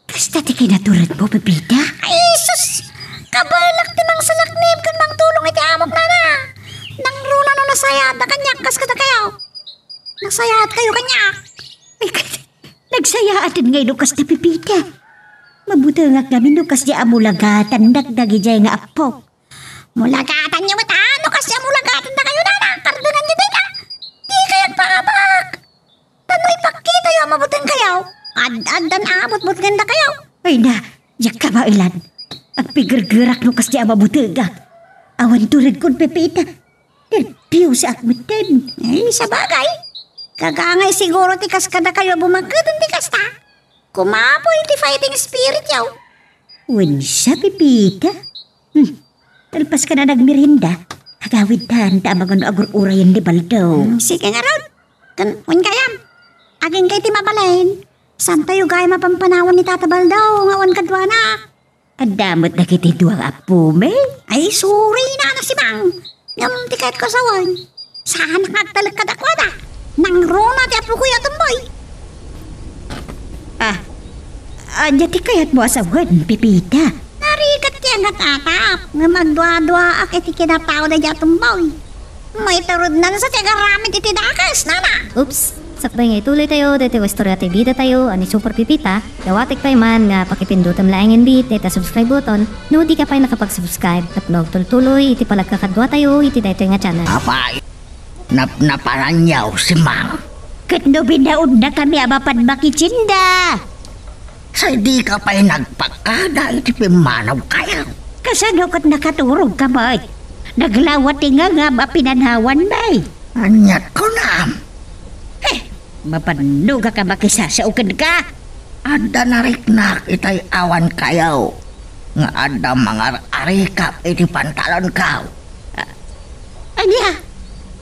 kasta ti kinaturedmo, Pepita? Ay, sus! Kabaelak ti mangsalaknib ken mangtulong iti amok, nana. Nangruna no nasayaatna kaniak kas kadakayo. Nasayaatkayo kaniak. Ay, ket nagsayaaten ngay no kasta, Pepita. Mabutengak ngamin no kasdiay a mulagatandak dagidiay nga appok. Mulagatanyo met a no kasdiay a mulagatandakayo, nana. Kardenganyo dayta. Dikay agpaabak. Tano ipakitayo a mabutengkayo. Ad-addan a butbutngendakayo. Ay na, diak kabaelan. Agpigergerak no kasdiay a mabutengak. Awan turedkon, Pepita. Nerbiosek metten. Ay, sabagay. Kagangay siguro ti kas kadakayo a bumangketen ti kasta. Kumapoy ti fighting spirityo. Wen sa, Pepita? Hmm. Kalpaska a nagmerienda, agawidtan ta amangan no agur-urayen ni Baldo. Hmm, sige ngarud. Ken, wen gayam. Aginkay ti mabalin. Saantayo gayam a pampanawan ni Tata Baldo nga awan kaduana. Adda met dagiti dua nga appomi. Ay, sorry, Nana Simang. Ngem ti kayatko a sawen, saanak nga agtalek kadakuada. Nangruna ti appokoy a tumboy. Ah, ania ti kayatmo a sawen, Pepita? Narigat ti agak-atap, ngem agdua-duaak iti kinatao daydiay a tumboy. Maiturednan sa ti agaramid iti dakes, nana. Oops! Sakbay nga ituloytayo daytoy nga istorya ti bidatayo a ni Super Pepita, dawatek pay man nga pakipindutem laeng inbit dayta subscribe button no di ka pay nakapag-subscribe tapno agtultuloy iti panagkakaduatayo iti daytoy nga channel. Apay, napnaparanyo, Simang. Ket no binaonnakami a mapan makitienda? Say di ka pay nagpakada iti pimmanawkayo. Kasano ket nakaturogka met? Naglawa ti ngangam a pinanawanmi. Aniat kunam? Eh, mabannogak a makisasao kenka. Adda nariknak itay awankayo nga adda mangar-arikap iti pantalonko. A-, ania?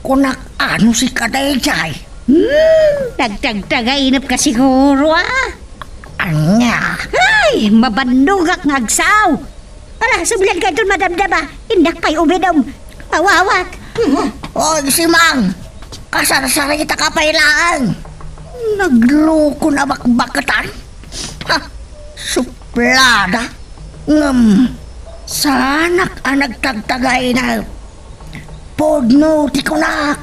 Kunak a no sika daydiay. Hmm, nagdagdagainepka siguro, a? Ania? Ay, mabannogak nga agsao. Ala, sublian kayton madamdama. Innak pay uminom. Awawak. Oy, Simang! Kasarsaritaka pay laeng! Nagloko na bakbaketan? Ha! Suplada! Ngem, saanak a nagtagtagainep. Pudno ti kunak.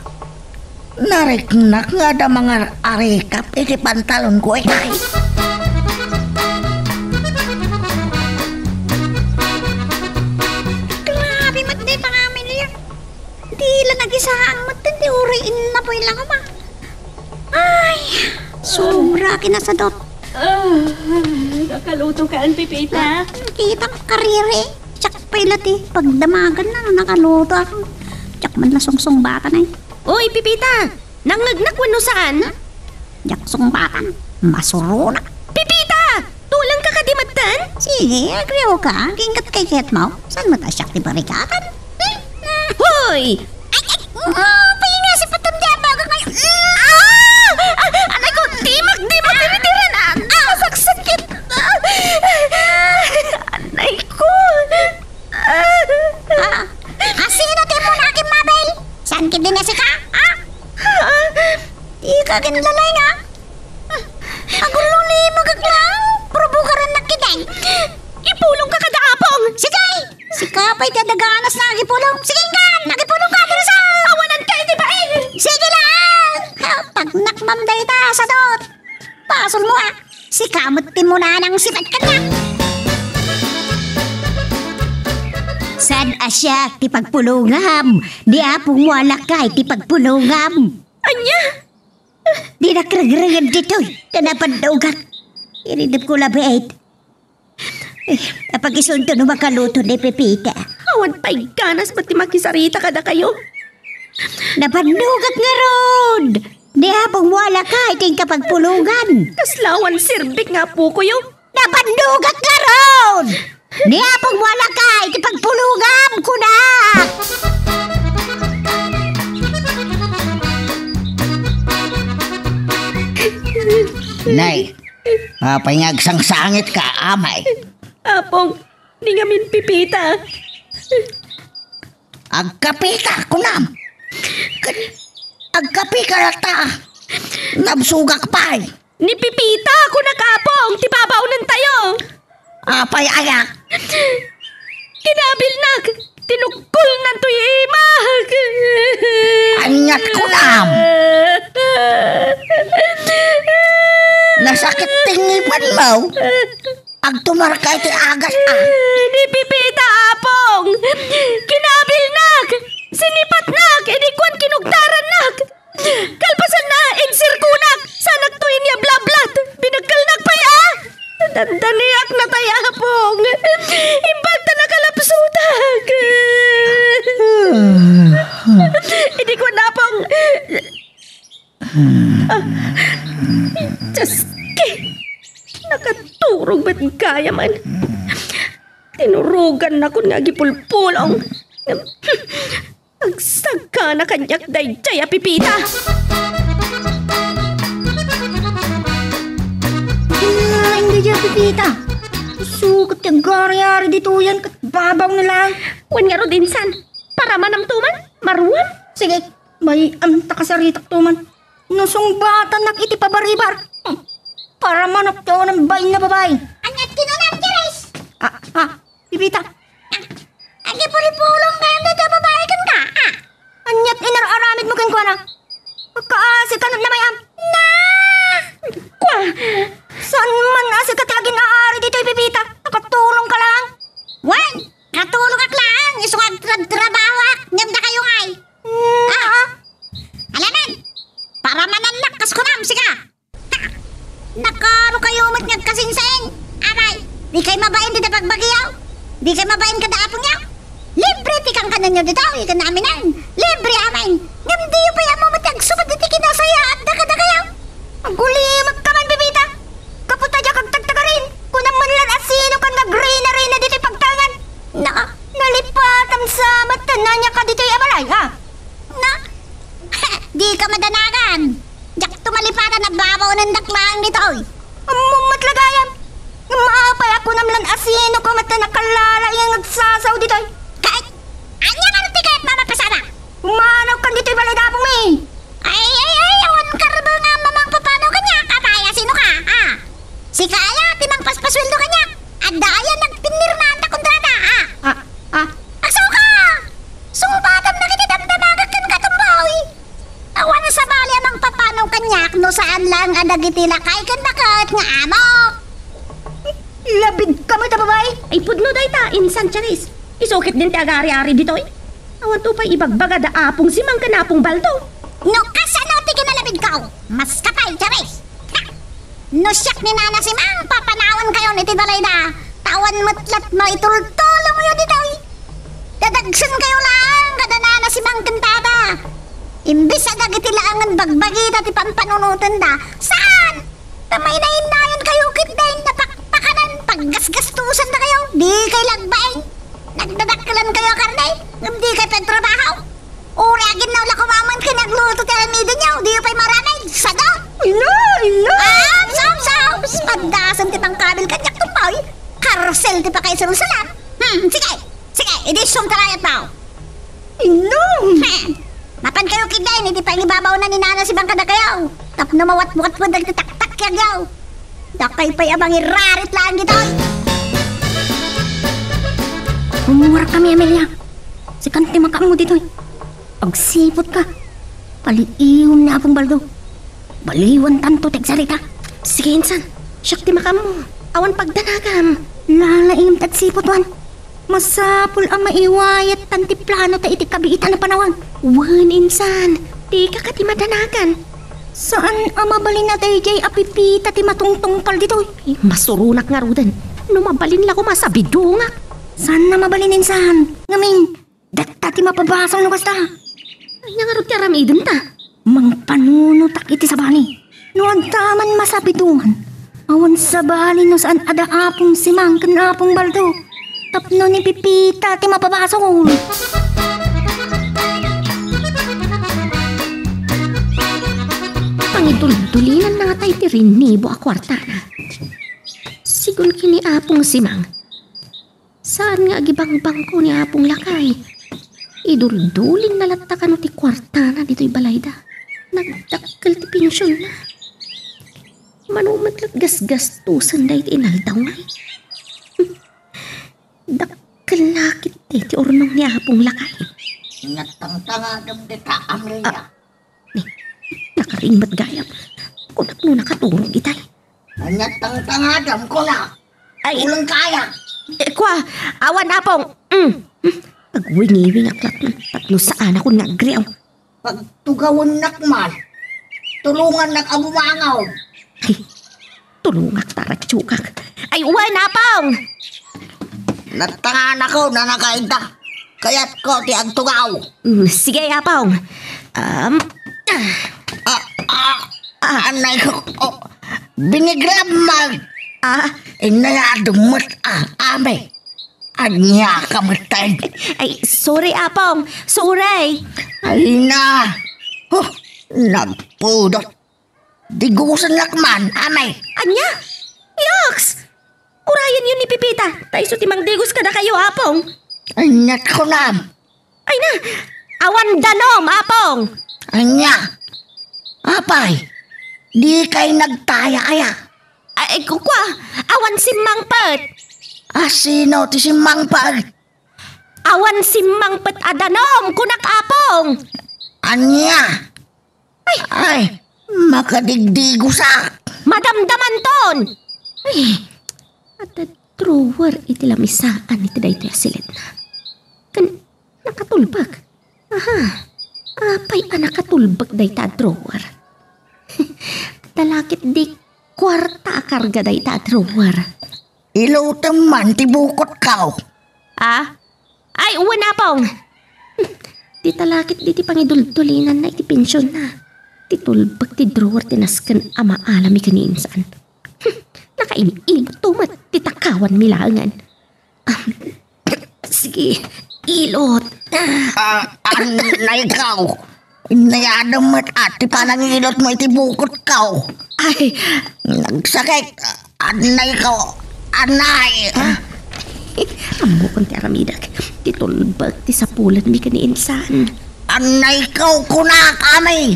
Nariknak nga adda mangar-arikap iti pantalonko itay. Grabe met dayta nga pamilya. Di la nagisaan met ti uray innapoy la koma. Ay, sobra kinasadot. Ah, nakaluto ka, Aunt Pepita? Ah, kita kariri. Diak pay la ti pagdamagan na nakaluto ako. Diak man la sungsungbatan ay. Oy, Pepita! Nangngegnak wenno saan? Diak sungbatan. Masuronak. Pepita! Tulengka kadi metten? Sige, agriewka. Aginggatkay kayatmo. Saan met a siak ti barikatan? Hoy! Ay, ay, oh, paingasipatan ti abagak ngay-, ah! Ah! Anay ko, dimak, dimak, diri, diri, ah, ah, saksakit. Ah! Anay ko. Ah, ah, sino ti immunakim, Mabel? Saan ketdi nga sika? Ah? Ah, di ka ginlalay nga. Agurlong ni magaglaw. Probokarannak ketdi. Ipulongka kada Apong. Sige! Sika pay ti adda ganas nga agipulong. Sige, inggan! Agipulongka, diri sa! Awanan ka iti bain! Sige lang! Ha, pagnakmam dayta, sadot! Basolmo, a. Sika met ti immunanang sipat kaniak. Saan a siak ti pagpulongam? Ni Apongmo a lakay ti pagpulongam. Ania? Dinak regrenged ditoy. Ta napandugak. Iridepko labiit. Eh, apag-isunto no makaluto ni Pepita. Awan pay ganas met ti makisarita kadakayo. Napandugak ngarud! Ni Apongmo a lakay ti inkapagpulongan. Kasla awan serbik nga apokoyo. Napandugak ngarud! Ni Apongmo a lakay ti pagpulongam, kunak! Nay, apay nga agsangsangitka, amay? Apong, di ngamin pipita. Agkapita, kunam. Ket agkapika latta. Nabsogak pay. Ni Pepita, kunak, Apong, ti babaonentayo. Apay aya? Kinabilnak, tinukkolnan toy imak. Aniat kunam? Nasakit ti ngipenmo? Agtumarka iti agas, a. Ni Pepita, Apong. Kinabilnak, sinipatnak, idi kuan kinugtarannak. Kalpasanna, insirkonak, saanakto iniablablat, binekkelnak pay, a. Dandaniak natay, Apong. Imbag ta nakalapsutak. Idi kuan, Apong. Ah, Diyos ki. Nakaturog met gayamen. Tinurogannakon nga agipulpulong. Agsagkana kaniak daydiay a Pepita. Ay, daydiay a Pepita. Isu ket ti agari-ari ditoyen ket babaw na lang. Wen ngarud, insan, paramanamto man, maruam. Sige, bay-am ta kasaritakto man. No sungbatannak iti pabaribar, hmm, paramanamto nan bain a babai. Aniat kinunam, Jerez? Ah, ah, Pepita. Ah, agipulipulong kayon dayta a babai kenka, a? Aniat inar-aramidmo kenkuana? Kaasi ka met namayam. Na! Kua! Saan man a sika ti agin-aari ditoy, Pepita? Nakatulongka lang. Wen, katulongak lang. Isu nga agtrabtrabahoak. Ngem dakayo ngay. Na? Ah, alamen. Paramanannak kas kunam, sika. Ha! Nakaaro kayo met nga agkasingsing. Amay, di kay mabain ti pagbagiyo. Di kay mabain kada apongyo. Libre ti kankanenyo ditoy, ken aminen. Libre amin. Ngem diyo pay ammo met ti agsubad iti kinasayaat da kadakayo. Agulimek ka man, Pepita. Gapu ta diak agtagtagarin, kunam man lan a sino kan nga agrina-rina ditoy pagtaengan. Na, nalipatam sa met ti ania ka ditoy a balay, ha? Na? Dika madanagan. Diakto malipatan a babaonendak laeng ditoy. Ammom met la gayam. Ngem apay a kunam lan a sino ka met ti nakalala nga agsasao ditoy? Kay, ania man ti kayatmo a mapasama? Pumanaw kan ditoy balay da apongmi. Ay, ay, ay, awan karbe nga mangpapanaw kaniak. Apay a sino ka, a? Sika aya ti mangpaspasueldo kaniak? Adda aya nagpinirmanda kontrata, a? Ah, ah. Agsuka! Sungbatam dagiti damdamagek kenka, Tumboy. Awan sabali a mangpapanaw kaniak no saan laeng a dagiti lakay ken baket nga amok. Labidka met a babai! Ay, pudno dayta, insan Charis. Isu ketdin ti agari-ari ditoy. Awanto pay ibagbaga da Apong Simang ken Apong Baldo. No kasano ti kinalabidko, maskapay, Charis. Ha! No siak ni Nana Simang, papanawankayon iti balayda, ta awan met la't maitultulongyo ditoy. Dadagsenkayo laeng kada Nana Simang ken Tata. Imbes a dagiti laengen bagbagida ti pampanunotenda, saan! Ta mainainnayon kayo ket dayta napakpakanan, paggasgastusan da kayo, di kay lagbain. Nagdadakkelan kayo a karne, ngem di kay pagtrabaho. Uri a ginnaw la koma man ken agluto ti aramidenyo, diyo pay maramid, sado! Ila, ila! Aps, aps, aps! Paddasen ti pangkabil kaniak, Tumboy. Karsel ti pakaisalsalam. Hmm, sige, sige, idi sumta layat mo. Inom! He! Mapan kayo ketdin iti pangibabaw na ni Nana Simang kadakayo. Tapno mawatwatwed dagiti taktak yagyaw. Dakay pay a mangirarit laeng ditoy. Rummuarkami, Amelia. Sikan ti makaammo ditoy. Agsiputka. Paliiwem ni Apong Baldo. Baliwantanto ti agsarita. Sige, insan. Siak ti makaammo. Awan pagdanagam. Lalaingem ti agsiput, wen. Masapul a maiwayattan ti planota iti kabiitan a panawen. Wen, insan. Dika kadi madanagan. Saan a mabalin a daydiay a Pepita ti matungtungpal ditoy. Ay, masuronak ngaruden. No mabalin la koma a sabidongak. Saan a mabalin, insan. Ngamin, Datta ti mapabasol no kasta. Ania ngarud ti aramidenta? Mangpanunotak iti sabali. No adda man masabidongan, awan sabali no saan a da Apong Simang ken Apong Baldo tapno ni Pepita ti mapabasol. Pangiduldulinanna ngata iti rinibo a kuartana. Sigun ken ni Apong Simang, saan nga agibangbangko ni Apong Lakay. Iduldulingna latta kano ti kuartana ditoy balayda. Nagdakkel ti pensionna. Mano met la gasgastosen dayta inaldaw ngay. Dakkel la ketdi ti urnong ni Apong Lakay. Natangtangadem dita, Amelia. Ah, ni, nakaring met gayam. Kunak no nakaturog itay. Natangtangadem, kunak. Ay. Ulang kaya. Eh, kwa, awan, Apong. Mm. Mm. Agwingiwingak latta tapno saanakon nga agriaw. Pagtugawennak man, tulongannak a bumangon. Ay, tulongak ta ratsukak. Ay, wen, Apong! Natanganakon a nakaida. Kayatko ti agtugaw. Mm, sige, Apong. Um, ah. Ah, ah, ah, anay ko. Oh, binigrab man. Ah? Inayadum met, ah, Amay. Ania ka met, tay? Ay, sorry, Apong. Sorry. Ay na. Huh, nagpudot. Digusennak man, Amay. Ania? Yaks! Urayenyo ni Pipita. Ta isu ti mangdigos kadakayo, Apong. Aniat kunam? Ay na. Awan danom, Apong. Ania? Apay, dikay nagtaya aya? Ay, kukua, awan simmangpet. A, sino ti simmangpet? Awan simmangpet a danom, kunak, Apong. Ania? Ay. Ay, makadigdigosak. Madamdamanton. Ay, adda drawer iti lamisaan iti daytoy a siletna. Ken nakatulbek. Aha, apay a nakatulbek dayta a drawer? Adda la ketdi kuarta a karga dayta a drawer. Ilutem man ti bukotko. Ah? Ay, wen, Apong. Hmm, dita la ketdi ti pangiduldulinanna iti pensionna. Ti tulbek ti drawer ti nasken a maalam ken ni insan. Hmm, nakaim-ilot met ti takawanmi laengen. Ah, sige, ilot. Ah, anaykaw. Inayadem met a ti panangilotmo iti bukotko. Ay. Nagsakit. Anaykaw. Anay. Ha? Ammokon ti aramidek. Ti tulbek ti sapulanmi ken ni insan. Anaykaw, kunak, Amay.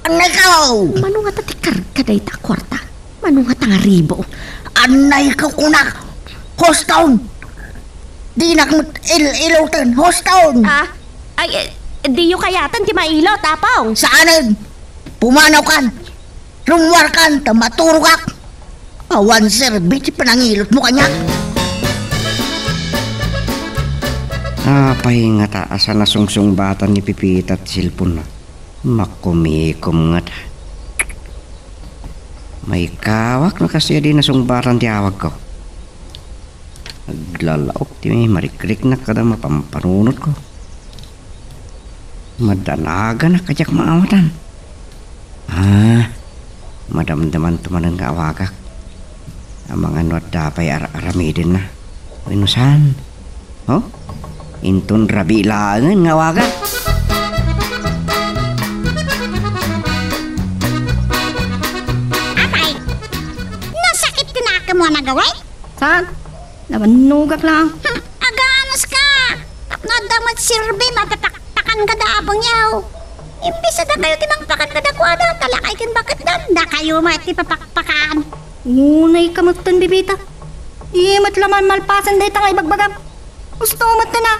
Anaykaw. Mano ngata ti karga dayta a kuarta? Mano ngata nga ribo? Anaykaw, kunak. Huston. Dinak met il-, iloten. Huston. Ah? Ay, eh, diyo kayaten ti mailot, Apong. Saanen. Pumanawkan. Rummuarkan ta maturogak. Awan serbi ti panangilotmo kaniak. Apay ngata a saan a sungsungbatan ni Pipita ti cellphone-na? Makumikom ngata. Maikawak no kasdi a di nasungbatan ti awagko. Aglalaok ti marikriknak kada mapampanunotko. Madanaganak a diak maawatan. Ah, madamdamanto manen nga awagak. Amangan no adda pay ar-aramidenna. Wenno saan? Oh? Inton rabii laengen nga awagak. Apay, nasakit ti nakemmo a nagawi? Saan? Nabannogak lang. Hmm, aganuska! Tapno adda met serbi, mapapakpakan kada abangyaw. Imbes a dakayo ti mangpakan kadakuada, talakay ken baketdan, dakayo met ti papakpakan. Unay ka met ten, Bibita. Di met la malmalpasen dayta nga ibagbagam. Gusto met ten a.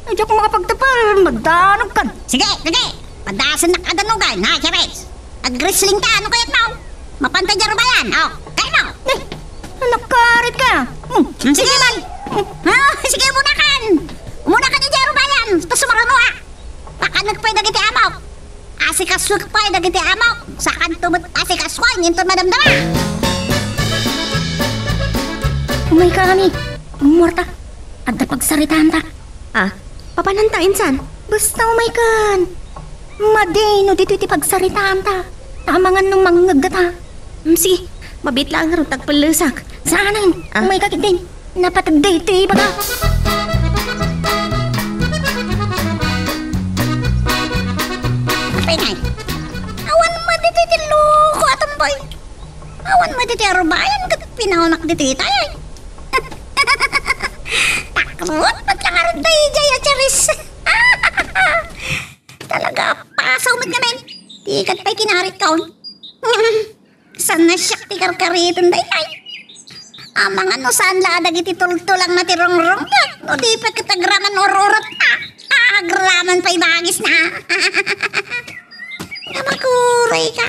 Ay, diak makapagtapal, madanogkan. Sige, sige. Padasennak a danogay, na, Chavez. Ag-wrestling ka, ano kayat mo? Mapanta di rubayan, oh, kaya mo. Eh, nakarit ka. Hmm, Hmm, sige sige. man. Ah, sige, munakan. Munakan di rubayan. Tapos sumaruno, ah. Pakanek pay dagiti amok. Asikasuek pay dagiti amok. Sakanto met asikasuan, inton madamdama. Umay kami. Muarta. Adda pagsaritaanta. Ah, papananta insan? Basta umaykan. Madi no ditoy ti pagsaritaanta. Amangan no mangngegta. Hmm, sige, mabiit laeng ngarud ta agpellesak. Saanen? Ah. Umayka ketdin. Napateg daytoy ibaga. Pinay. Awan madi ditoy ti loko a tumboy. Awan met iti arubayan ket pinaonak ditoy itay. Takrot met la ngarud daydiay a Charis. Talaga, pasaw met ngamin. Ti ket pay kinaritkon. Saan a siak ti karkariten daytoy? Amangan no saan la a dagiti tultulangna ti rungrungda, no di pay ket agraman ururot a, agraman pay bagisna. Nga makuray ka.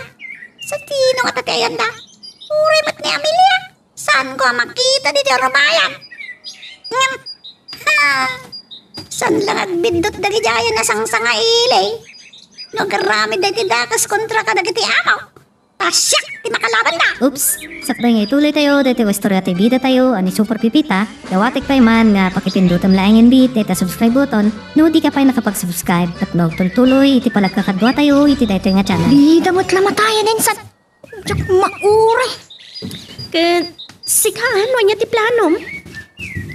Sa tino nga ta ti ayanda? Uray met ni Amelia. Saanko a makita ditoy rumayan? Ngem, ha? Saan la nga agbiddut dagiti ayan a sangsangaili? No agaramid daytoy dakes kontra kadagiti amo, ta siak ti makalabanda. Oops! Sakbay nga ituloytayo daytoy nga istorya ti bidatayo a ni Super Pipita, dawatek pay man nga pakipindutem laengen bi dayta subscribe button no di ka pay nakapag-subscribe tapno agtultuloy iti panagkakaduatayo iti daytoy nga channel. Dida met la matayen, insan. Diak mauray. Ket sika, no ania ti planom?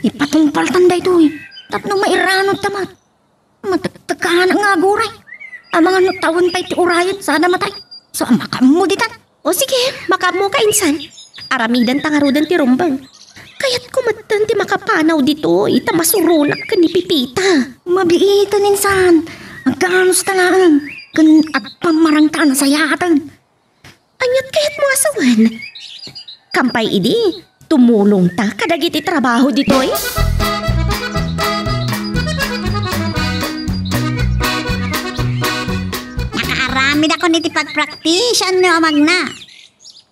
Ipatungpaltan daytoy tapno mairanudta met. Matektek nga aguray. Amangan no tawen pay ti urayen, saan a matay. So, a makaammo ditan. O sige, makaammoka insan. Aramidenta ngaruden ti rumbeng. Kayatko metten ti makapanaw ditoy, ta masuronak ken ni Pipita. Mabiiten insan. Agkanusta laeng. Ken agpammarangta a nasayaatan. Ania't kayatmo a sawen? Kampay idi, tumulongta kadagiti trabaho ditoy? Nakaaramidakon iti pagpraktisan no amagna.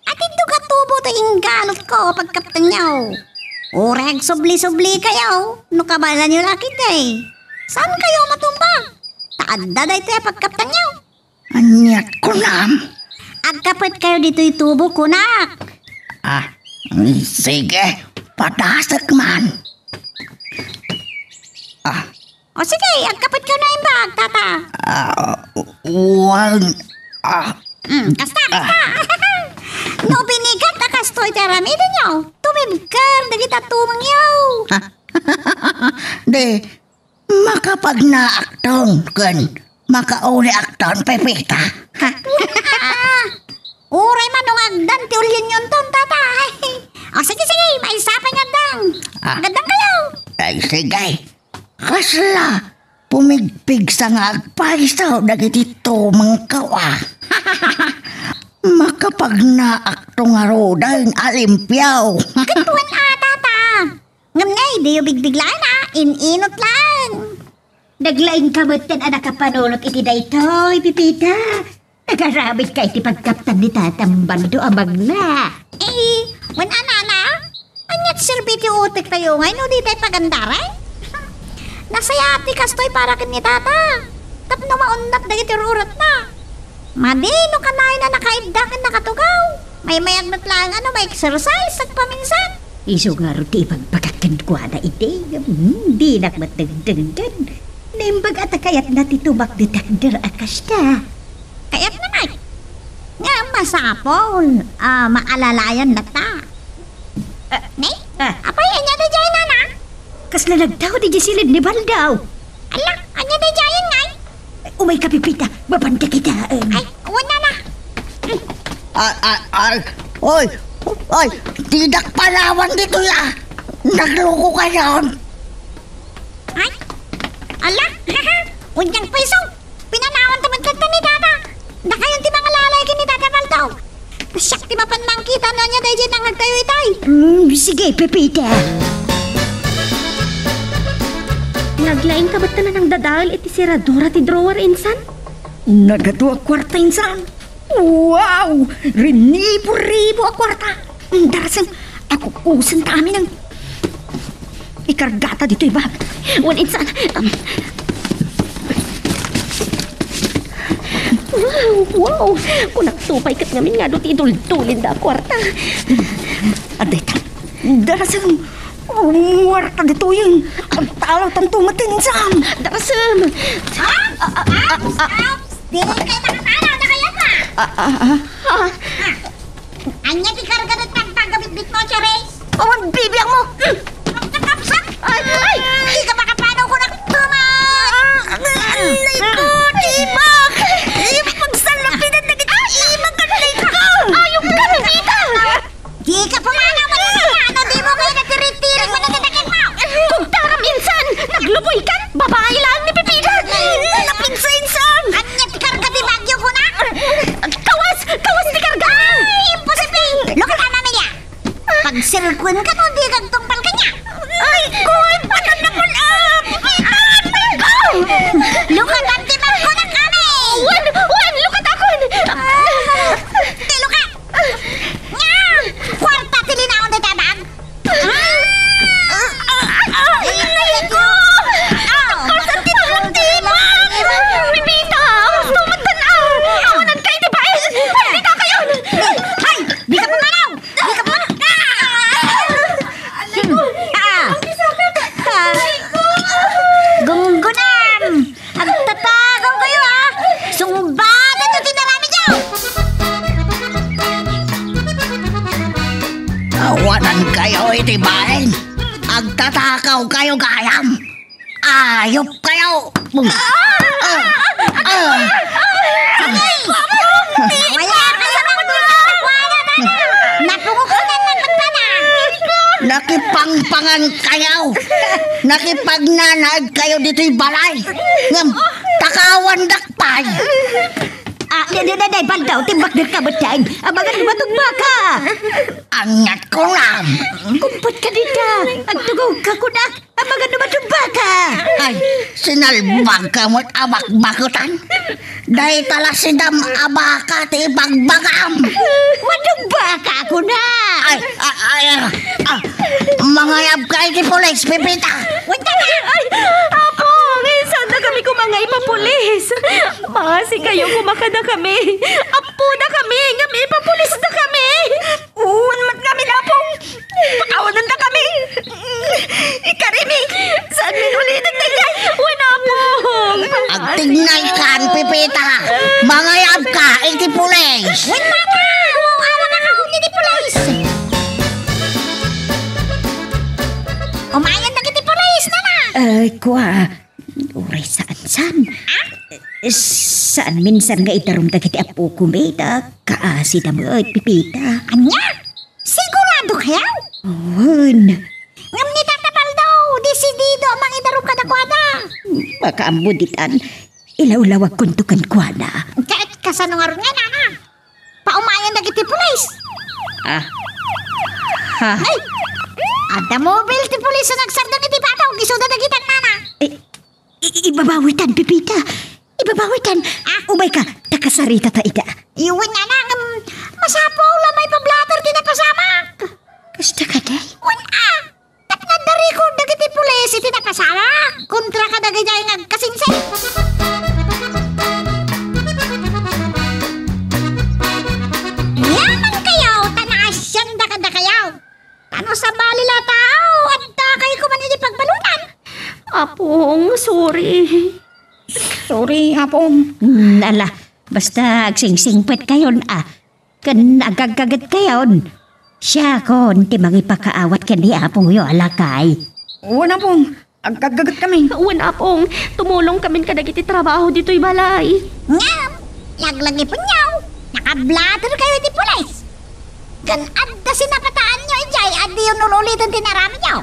Atiddog a tubo ti inggalutko, pagkaptenyo. Uray agsubli-sublikayo, no kabaelanyo la ketdi. Saankayo a matumbag? Ta adda daytoy a pagkaptenyo. Ania't kunam? Agkapetkayo ditoy tubo, kunak. Ah, sige, padasek man. Ah. O sige, agkapetkayo naimbag, tata. Ah, wen, ah. Mm, kasta, kasta. No binigat a kastoy ti aramidenyo, tumibker dagiti tumengyo. Di, makapagnaakton ken makauliakton, Pepita. Ha? Uray man no nga agdan ti ulienyo inton, tata. O, sige, sige, maysa pay nga addang. Ah. Agaddangkayo. Ay, sige. Kasla pumigpigsa nga agpayso dagiti tumengko, a. Makapagnaakto ngaruden a limpio. Ket wen a, tata. Ngem ngay, diyo bigbiglaen a, in-inot laeng. Naglaingka metten a nakapanunot iti daytoy, Pipita. Nagaramidka iti pagkaptan ni Tatang Baldo a magna. Eh, wen a, nana? Ania't serbi ti utektayo ngay no ditay pagandaren? Nasayaat ti kastoy para ken ni Tata. Tapno maundat dagiti ur-uratna. Madi no kanayon a nakaidda ken nakatugaw. Maymayag met laeng a no ma-exercise agpaminsan. Isu ngarud ti ibagbagak kenkuana idi. Hmm, dinak met dengdenggen. Naimbag a ta kayatna ti tumakder-takder a kasta. Kayatna met. Nga masapul a maalalayan latta. Ah, ne? Ah. Apay, ania daydiay, nana? Kasla nagtaud idiay silid ni Baldo. Ala, ania daydiay ngay? Umayka, Pepita, mabanda kita. Ay, wen, nana. Ay, ay, ay, oy, oy, didak panawan ditoy, a. Naglukokayon. Ay, ala, wen, diay payso. Pinanawan ta met kenka ni Tata. Dakayon ti mangalalay ken ni Tata Baldo. Siak ti mapan mangkita no ania daydiay nangngegtayo itay. Mm, sige, Pepita. Naglaingka metten a nangdadael iti seradura ti drawer, insan? Nagadu a kuarta, insan. Wow! Rinibo-ribo a kuarta. Darasem, akukusenta amin. Ikargata ditoy bag. Wen, insan. Wow, wow. Kunakto pay ket ngamin nga adu ti iduldulinda a kuarta. Adda ita. Darasem, kuarta ditoyen. Agtalawtanto met, insan. Darasem. Ah, ah, ah, ah, ah. Di kay nakatalaw na kayat na. Ah, ah, ah. Ah. Ania ti karga ket pagpagabitbitmo, Cherry? Awan bibiangmo! Hmm. Ay, ay! Dika makapanaw kunam, tuma! Anay ko, tibak! Ipagsalapidan dagiti imak, anay ko! Ayok ka, Pepita! Dika pumanaw, mananaya! Ano, dimo kaya natiritirek mo na tatakin mo? Kugtaram, insan! Nagluboy ka! Babae lang ni Pepita! Sirkuen kano, di agtungpal kaniak. Ay, kuy, patan na pon, ah, pipitan, ko! Lukatan ti bangko na kami! Wen, wen, lukatakon! Ah, ti lukat! Nga! Kuarta ti linaon dayta bag! Ah! Ah! Ah! Ah! Ay, ko! Ah! Kalsat ti tulong ti Iman! Pipita! Gusto mo tan-aw! Awanan kayo, di ba? Ay, dita kayo! Ay! Di ka pumanaw! Di ka pumanaw! Ah! Ah! Ah! Gunggunam! Agtatagaw kayo, ah! Sungbaten yo ti naramidyo! Awanan kayo iti bain! Agtatakaw kayo gayam! Ayop kayo! Ah! Ah! Ah! Wala kayo ng gusto sa kuwala, nana! Napungukunan ng magpana! Nakipangpangan kayo! Nakipagnanaig kayo ditoy balay! Ngem, takawan dakpay! Ah, di, di, di, di, baldaw, timbak dir ka, beteng. Abangan mo matugba ka. Anyat ko lang. Kumpot ka dita. Agtugaw ka, kunak. Abangan mo matugba ka. Ay, sinalbag ka mo't abakbakutan. Dayta la sidam a baka ti ibagbagam. Matugba ka, kunak. Ay, ay, ay, ah, ah, mangayab ka iti pulis, Pipita. Ay, Apo, insan da kami koma nga ipapulis. Basi kayo koma kada kami. Apo da kami, nga ipapulis da kami. Uwan met kami, Apo. Pakawanan da kami. Ikarimi, saan min ulitin dayta? Wen, Apo. Agtignay kan, Pipita. Mangayab ka iti pulis. Wen, Mama. Awanan ka iti pulis. Umayan dagiti pulis, nana. Ay, kua. Uray saan, saan? Ah? Saan minsan nga idarum dagiti apokon, Pita? Kaasi da met, Pipita. Ania? Sigurado kayo? Wen. Ngem ni Tata Baldo, desidido a mangidarum kadakuada. Makaammo ditan. Ilawlawagkonto kenkuana. Ket kasano ngarud nga, nana? Paumayan dagiti pulis. Ah. Ha? Ay! Adda mobil ti pulis a nagsardeng iti patog, isuda dagitan, nana. Eh, i-, ibabawitan, Pipita. Ibabawitan. Ah? Umayka, ta kasaritata ida. Wen, nana, ngem masapul a maipablater ti napasamak. Kasta kadi? Wen, ah. Tapno adda record dagiti pulis iti napasamak kontra kadagiti nga agkasingsing. Yaman kayo, ta naasianda kadakayo. Tano sabali la tao, adda kayo kuman iti pagbalutan. Apong, sorry. Sorry, Apong. Hmm, ala, basta agsingsingpet kayon, ah. Ken agaggaget kayon. Siakon ti mangipakaawat ken ni apoyo a lakay. Wen, Apong, agaggaget kami. Wen, Apong, tumulong kamin kadagiti trabaho ditoy balay. Ngem, laglagipenyo, nakablater kayo iti pulis. Ken adda sinapataanyo idiay a diyon ululiten ti naramidyo.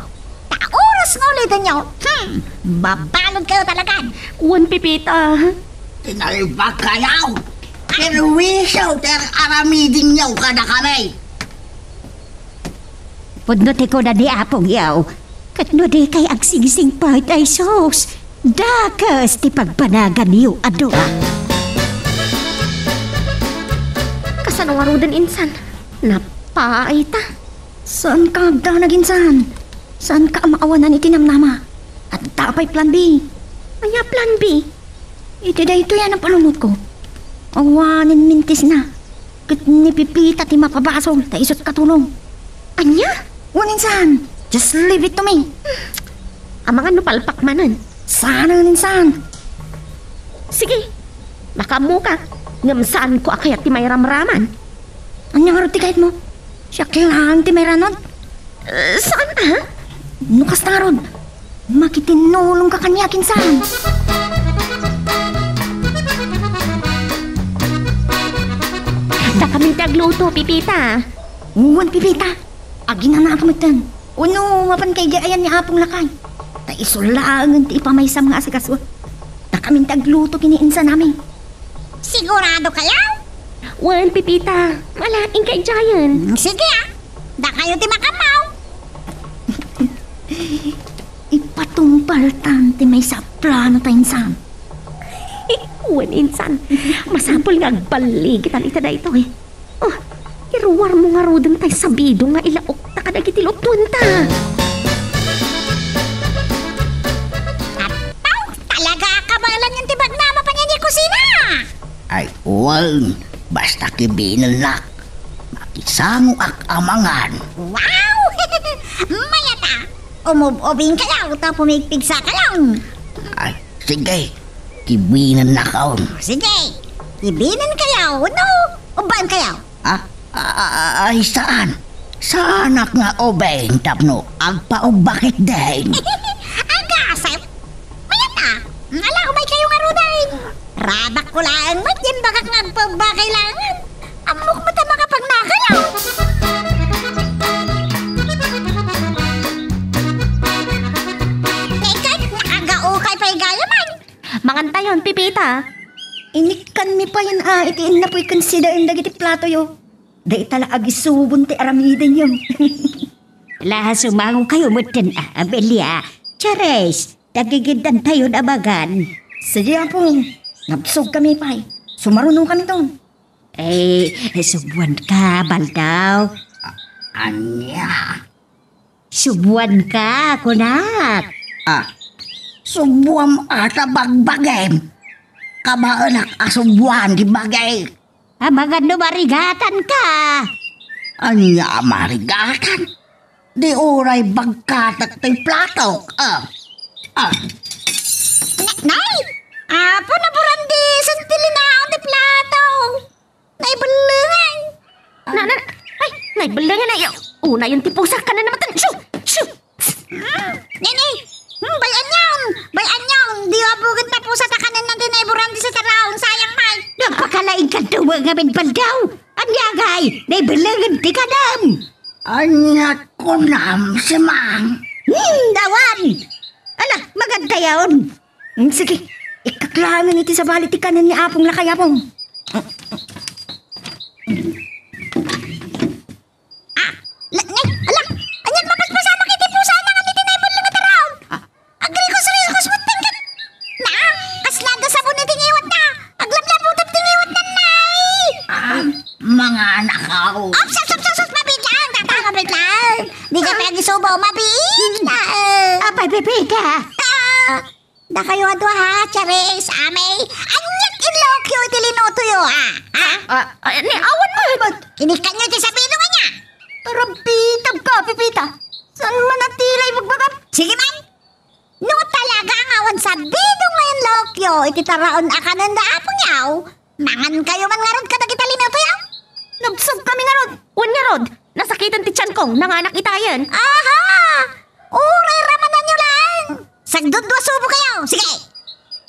Ta oras nga ulitenyo, hmm, babalod kayo talagan. Wen, Pipita. Tinalbag kayo! Perwisyo ti ar-aramidenyo kadakami! Pudno ti kuna ni Apongyo, ket no dikay agsingsingpet, ay sus, dakes ti pagbanaganyo a dua. Kasano ngaruden, insan? Napaayta. Saanka agdanag, insan. Saanka a maawanan iti namnama. Adda pay plan B. Ania plan B? Iti daytoy a napanunotko, awanen mintisna. Ket ni Pipita ti mapabasol ta isu't katulong. Ania? Wen, insan. Just leave it to me. Amangan no palpak manen. Saan, insan? Sige, makaammoka. Ngem saanko a kayat ti mairamraman. Ania ngarud ti kayatmo? Siak laeng ti mairanon? Eh, saan, ha? No kasta ngarud, makitinnulongka kaniak, insan. Dakamin ti agluto, Pipita. Wen, Pipita. Aginanaka metten. Wenno, mapanka idiay ayan ni Apong lakay. Ta isu laengen ti ipamaysam nga asikaso. Dakamin ti agluto ken ni insanami. Sigurado kayo? Wen, Pipita. Ala, inka idiayen. Mm, sige, ah. Dakayo ti makammo, Ipatungpaltan ti maysa a plano ta insan. Wen insan, masapul nga agballigitan ita daytoy. Oh, iruarmo ngaruden tay sabido nga ilaokta kadagiti lutoenta. Apaw, talaga a kabaelan nga ti bagna a mapan idiay kusina! Ay, wen, basta kibinennak, makisangoak a mangan. Wow! Mayat a! Umub-ubingkayo ta pumigpigsakayon. Ay, sige, kibinennakon. Sige, kibinenkayo, no? Ubbaenkayo. Ah, a-, a-, a-, ay, saan? Saanak nga ubing tapno agpaubba ketdin? Agasep! Mayat a! Ala, umaykayo ngaruden! Rabakko laeng met ti imbagak nga agpaubba kailangan. Ammok met a makapagnakayo! Ket, nakagaukay pay gayam. Mangantayon, Pepita. Inikkanmi payen a iti innapoy ken sidaen dagiti platoyo. Dayta la agisubon ti aramidenyo. La, sumangokayo metten a, Amelia. Charis, tagigiddantayon a mangan. Sige, Apong. Nabsogkami pay. Sumarunokanton. Eh, subuanka, Baldaw. A-, ania? Subuanka, kunak. Ah, subuam a ta bagbagim. Kabaenak a subuan ti bagi. Amangan no marigatanka. Ania a marigatan? Di uray bagkatek ti platok. Ah. Ah. Na-, nay! Apo, naburan dison ti linaon ti plato. Naibellengan. Na, na, ay, naibellengan ay. Unayon ti pusa, kanen naman. Shoo! Shoo! Nini! Hmm, bay-anyon! Bay-anyon! Di abuget na pusa ta kanen na ti naiburan ti sitaraon. Sayang, Mike. Napakalaing kadua nga men Baldaw. Ania ngay, naibellengan ti kanem. Ania kunam, Simang? Hmm, awan! Ala, magantayon. Hmm, sige, ikkak laengen iti sabali ti kanen ni Apong, lakay Apong. Ah, la-, ne-, ala, anian mapaspasamak iti pusa na ngem iti naibelleng a taraon? Ah. Agrikus-rikus met ket. Na, kasla adda sabon iti ngiwatna. Aglaplaputek ti ngiwatna, nay. Ah, manganakaw. Ops, ops, ops, ops, ops, mabiit lang, tata, mabiit lang. Di ka pay agisubo, mabiit lang. Apay, Pepita? Ah, Dakayo a dua, ha, Charis, Amey. Aniat inlaokyo iti linotoyo, ha? Ha? Ah, ah, ni, awan met. Inikkanyo iti sabino nga ania? Tarabitag ka, Pepita. Saan man a tilay magbagam? Sige man. No talaga nga awan sabino nga inlaokyo iti taraon a kanen da Apo Nyaw, mangankayo man ngarud kadagiti linotoyo? Nabsogkami ngarud. Wen ngarud, nasakiten ti tianko, nanganak itayen. Aha! Uray ramananyo laeng. Sagdudua subokayo. Sige.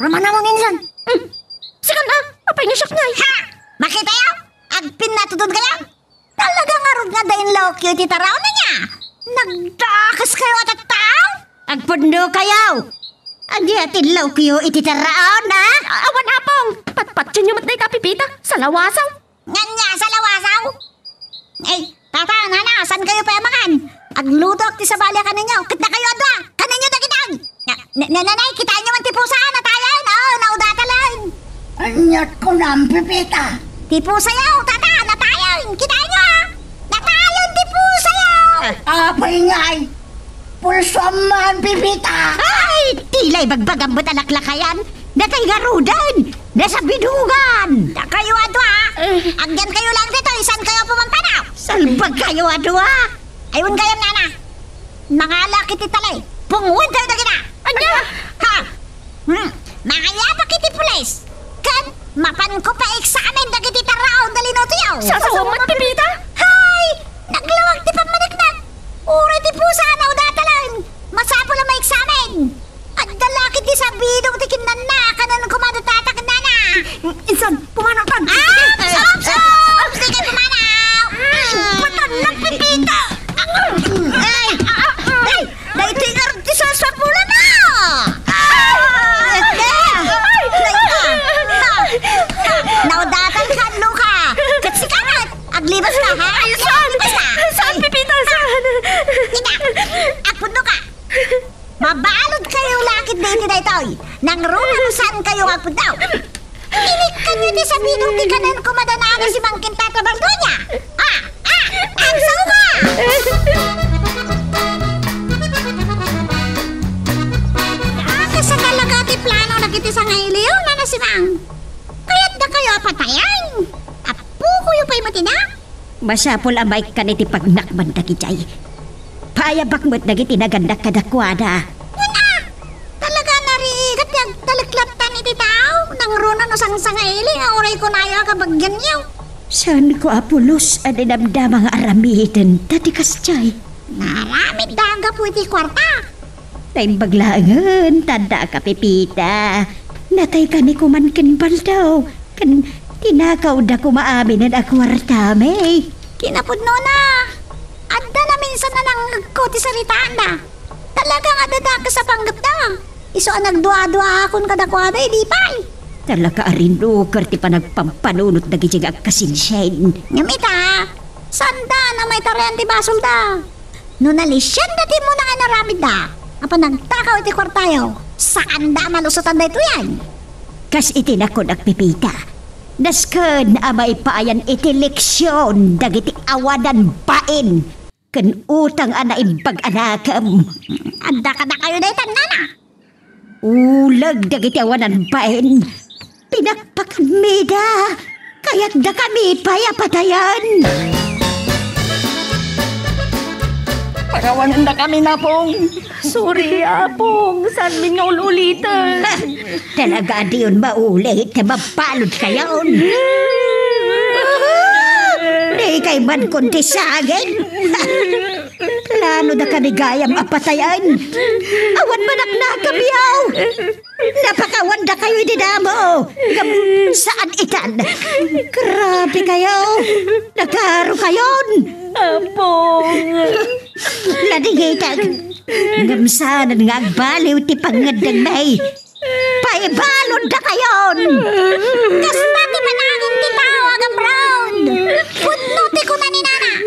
Ramanamon insan. Hmm. Sika na, apay nga siak ngay. Ha! Makitayo? Agpinnatudonkayo? Talaga ngarud nga adda inlaokyo iti taraon ania? Nagdakeskayo a tattao? Agpudnokayo! Ania ti inlaokyo iti taraon, a? A-, awan, Apong! Patpationyo met dayta, Pepita! Salawasaw! Ngania salawasaw? Ay, tata, nana, saankayo pay a mangan? Aglutoak ti sabali a kanenyo. Ket dakayo a dua, kanenyo dagitan. Na, na, na, nanay, kitaenyo man ti pusa, natayen. Oh, naudatan lang. Aniat kunam, Pepita? Ti pusayo, tata, natayen. Kitaenyo, a. Natayen ti pusayo. Apay ngay, pulsuam man, Pepita. Ay, tilay bagbagam met a laklakayan. Natay ngaruden. Nasabidugan. Dakayo a dua. Eh. Agyankayo lang ditoy, saankayo a pumampanaw? Salbagkayo a dua. Ay, wen gayam, nana. Mangalaak iti talay. Pungoentayo dagita. Ania? Ha? Hmm. Mangayapak iti pulis. Ken mapanko pay eksamen dagiti taraon a linotoyo. Sasawa met, Pepita? Hay! Naglawag ti pammaneknek. Uray ti pusa, naudatan lang. Masapul a maeksamen. Adda la ketdi sabidong ti kinnanna, kanen koma da tata ken nana. Insan, pumanawtan. Ah, ops, ops, ops, di kayo pumanaw. Patan lang, Pepita. Ay, ay, daytoy ngarud ti sasapulan, a. Ah, ay, ay, ay, ah. Naudatan ka, Luka. Ket sika met, aglibas ka, ha? Ay, saan? Aglibas ka. Saan, Pepita, saan? Ika, agpudno ka. Mabalud kayo lakit daytoy. Nangruna no saan kayo nga agpudno. Inikkan yo ti sabidong ti kanan kumadanana si Mangkin Tata Baldoña. Ah, ah, agsaw ka! Ah, kasta talaga ti plano dagiti sangailiw, Nana Simang. Kayatda kayo a patayen. Apukoyo pay met ida. Masapul a maikkan iti pagnakman dagijay. Paayabak met dagiti nagannak kadakuada. Kuna! Talaga narigat ti agtaleklattan iti tao. Nangruna no sangsangaili nga uray kunayo a kabagianyo. Saanko, Apolos, a dinamdama nga aramiden ta ti kasjay. Naaramidda gapu iti kuarta. Naimbag laengen, tanda ka, Pepita. Natayka ni kuman ken Baldo, ken tinakawda koma aminen a kuartami. Kinapudnona, adda naminsan a nangngegko ti saritaanda. Talaga nga adda dakes a panggepda. Isu a nagdua-duaakon kadakuada idi pay. Talaga a rinuker ti panagpampanunot dagiti nga agkasinsin. Ngem ita, saanda a maitarayan ti basolda. No nalisianda ti umuna nga inaramidda a panagtakaw iti kuartayo, saanda a malusotan daytoyen. Kas iti nakunak, Pepita, nasken a maipaayan iti leksion dagiti awanan bain ken utang a naimbag a nakem. Adda kadakayo daytan, Nana. Uleg dagiti awanan bain. Pinakpakanmida. Kayatdakami pay a patayen. Pakawanendakami, Apong. Sorry, Apong. Saanmin nga ul-uliten. Talaga a diyon maulit ta mabalud kayon. Di kay man kundi saging. Plano da kami gayam a patayen. Awan man a nakabiaw. Napakawan da kayo idi damo. Ngem saan itan. Grabe kayo. Nagaro kayon. Apong. Ladingitag. Ngem saan nga agbaliw ti pangngeddengmi. Paibalon dakayon! Kasta ti panangin ti tao a gabron! Pudno ti kuna ni Nana.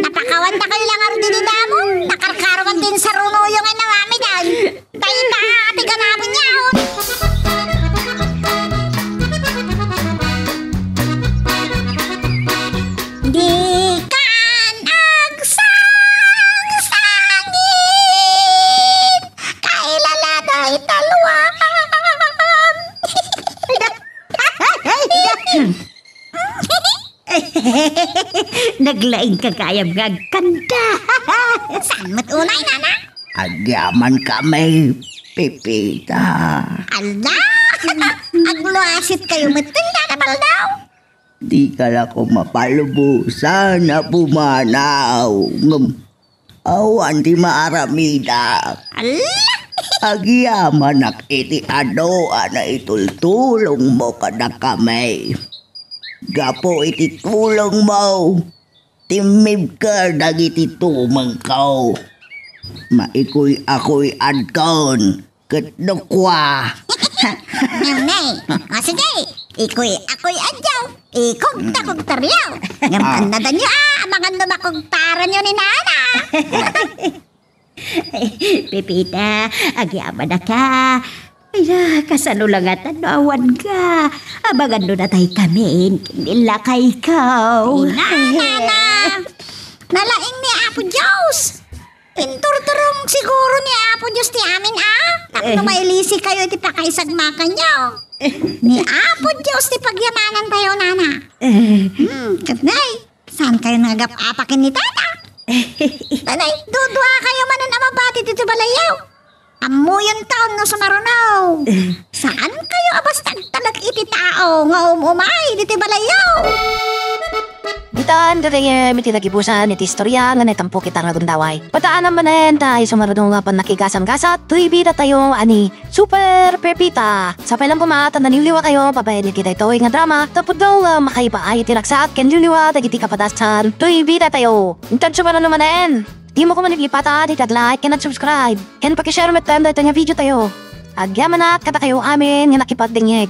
Napakawan dakayo la ngarud idi damo, nakarkaruan ti insarunoyo nga inawamidan. Dayta ti ganapenyo. Dikan agsangsangit! Kailala dayta luam. Naglaing ka gayam nga agkanta. Saan met unay, Nana? Agyamankami, Pepita. Ala! Agluasit kayo met, Nana Baldaw. Dika la koma palubosan a pumanaw. Ngem awan ti maaramidak. Ala! Agyamanak iti adu a naitultulongmo kadakami. Gapu iti tulongmo, timmibker dagiti tumengko. Maikuy-akuy-adkon ket dukua. Ngem, nay, o sige, ikuy-akuy-adyo, ikugta-kugtaryo. Ngem, ah, annadanyo, a, amangan no makugtaranyo ni Nana. Pepita, agyamanaka. Ay, kasano la ngatan no awanka? Amangan no nataykamin ken ni lakayko. Ina, Nana. Nalaing ni Apo Dios. Inturturong siguro ni Apo Dios ti amin, a? Tapno, eh, mailisikayo iti pakaisagmakanyo. Ni Apo Dios ti pagyamanantayo, Nana. Eh. Hmm, ket nay, saankayo nga agap-apa ken ni Tata? Nanay, duduakayo manen a mabati ditoy balayyo. Ammoyonton no sumaruno. Saankayo a basta agtalek iti tao nga um-umay ditoy balayyo. Ditan gagayyem iti nagibusan iti istoria nga naitampok ita nga gundaway. Padaanam manen ta isu nga nga pannakigasam-gasat toy bidatayo a ni Super Pepita. Sapay lang koma ta naliwliwatayo babaen iti daytoy nga drama, ta pudno nga makaibaay iti ragsak ken liwliwa dagiti kapadasan toy bidatayo. Intan sumaruno manen, dimo koma lipata ti nag-like ken nag-subscribe, ken paki-share metten daytoy nga videotayo. Agyamanak kadakayo amin nga nakipagdengngeg.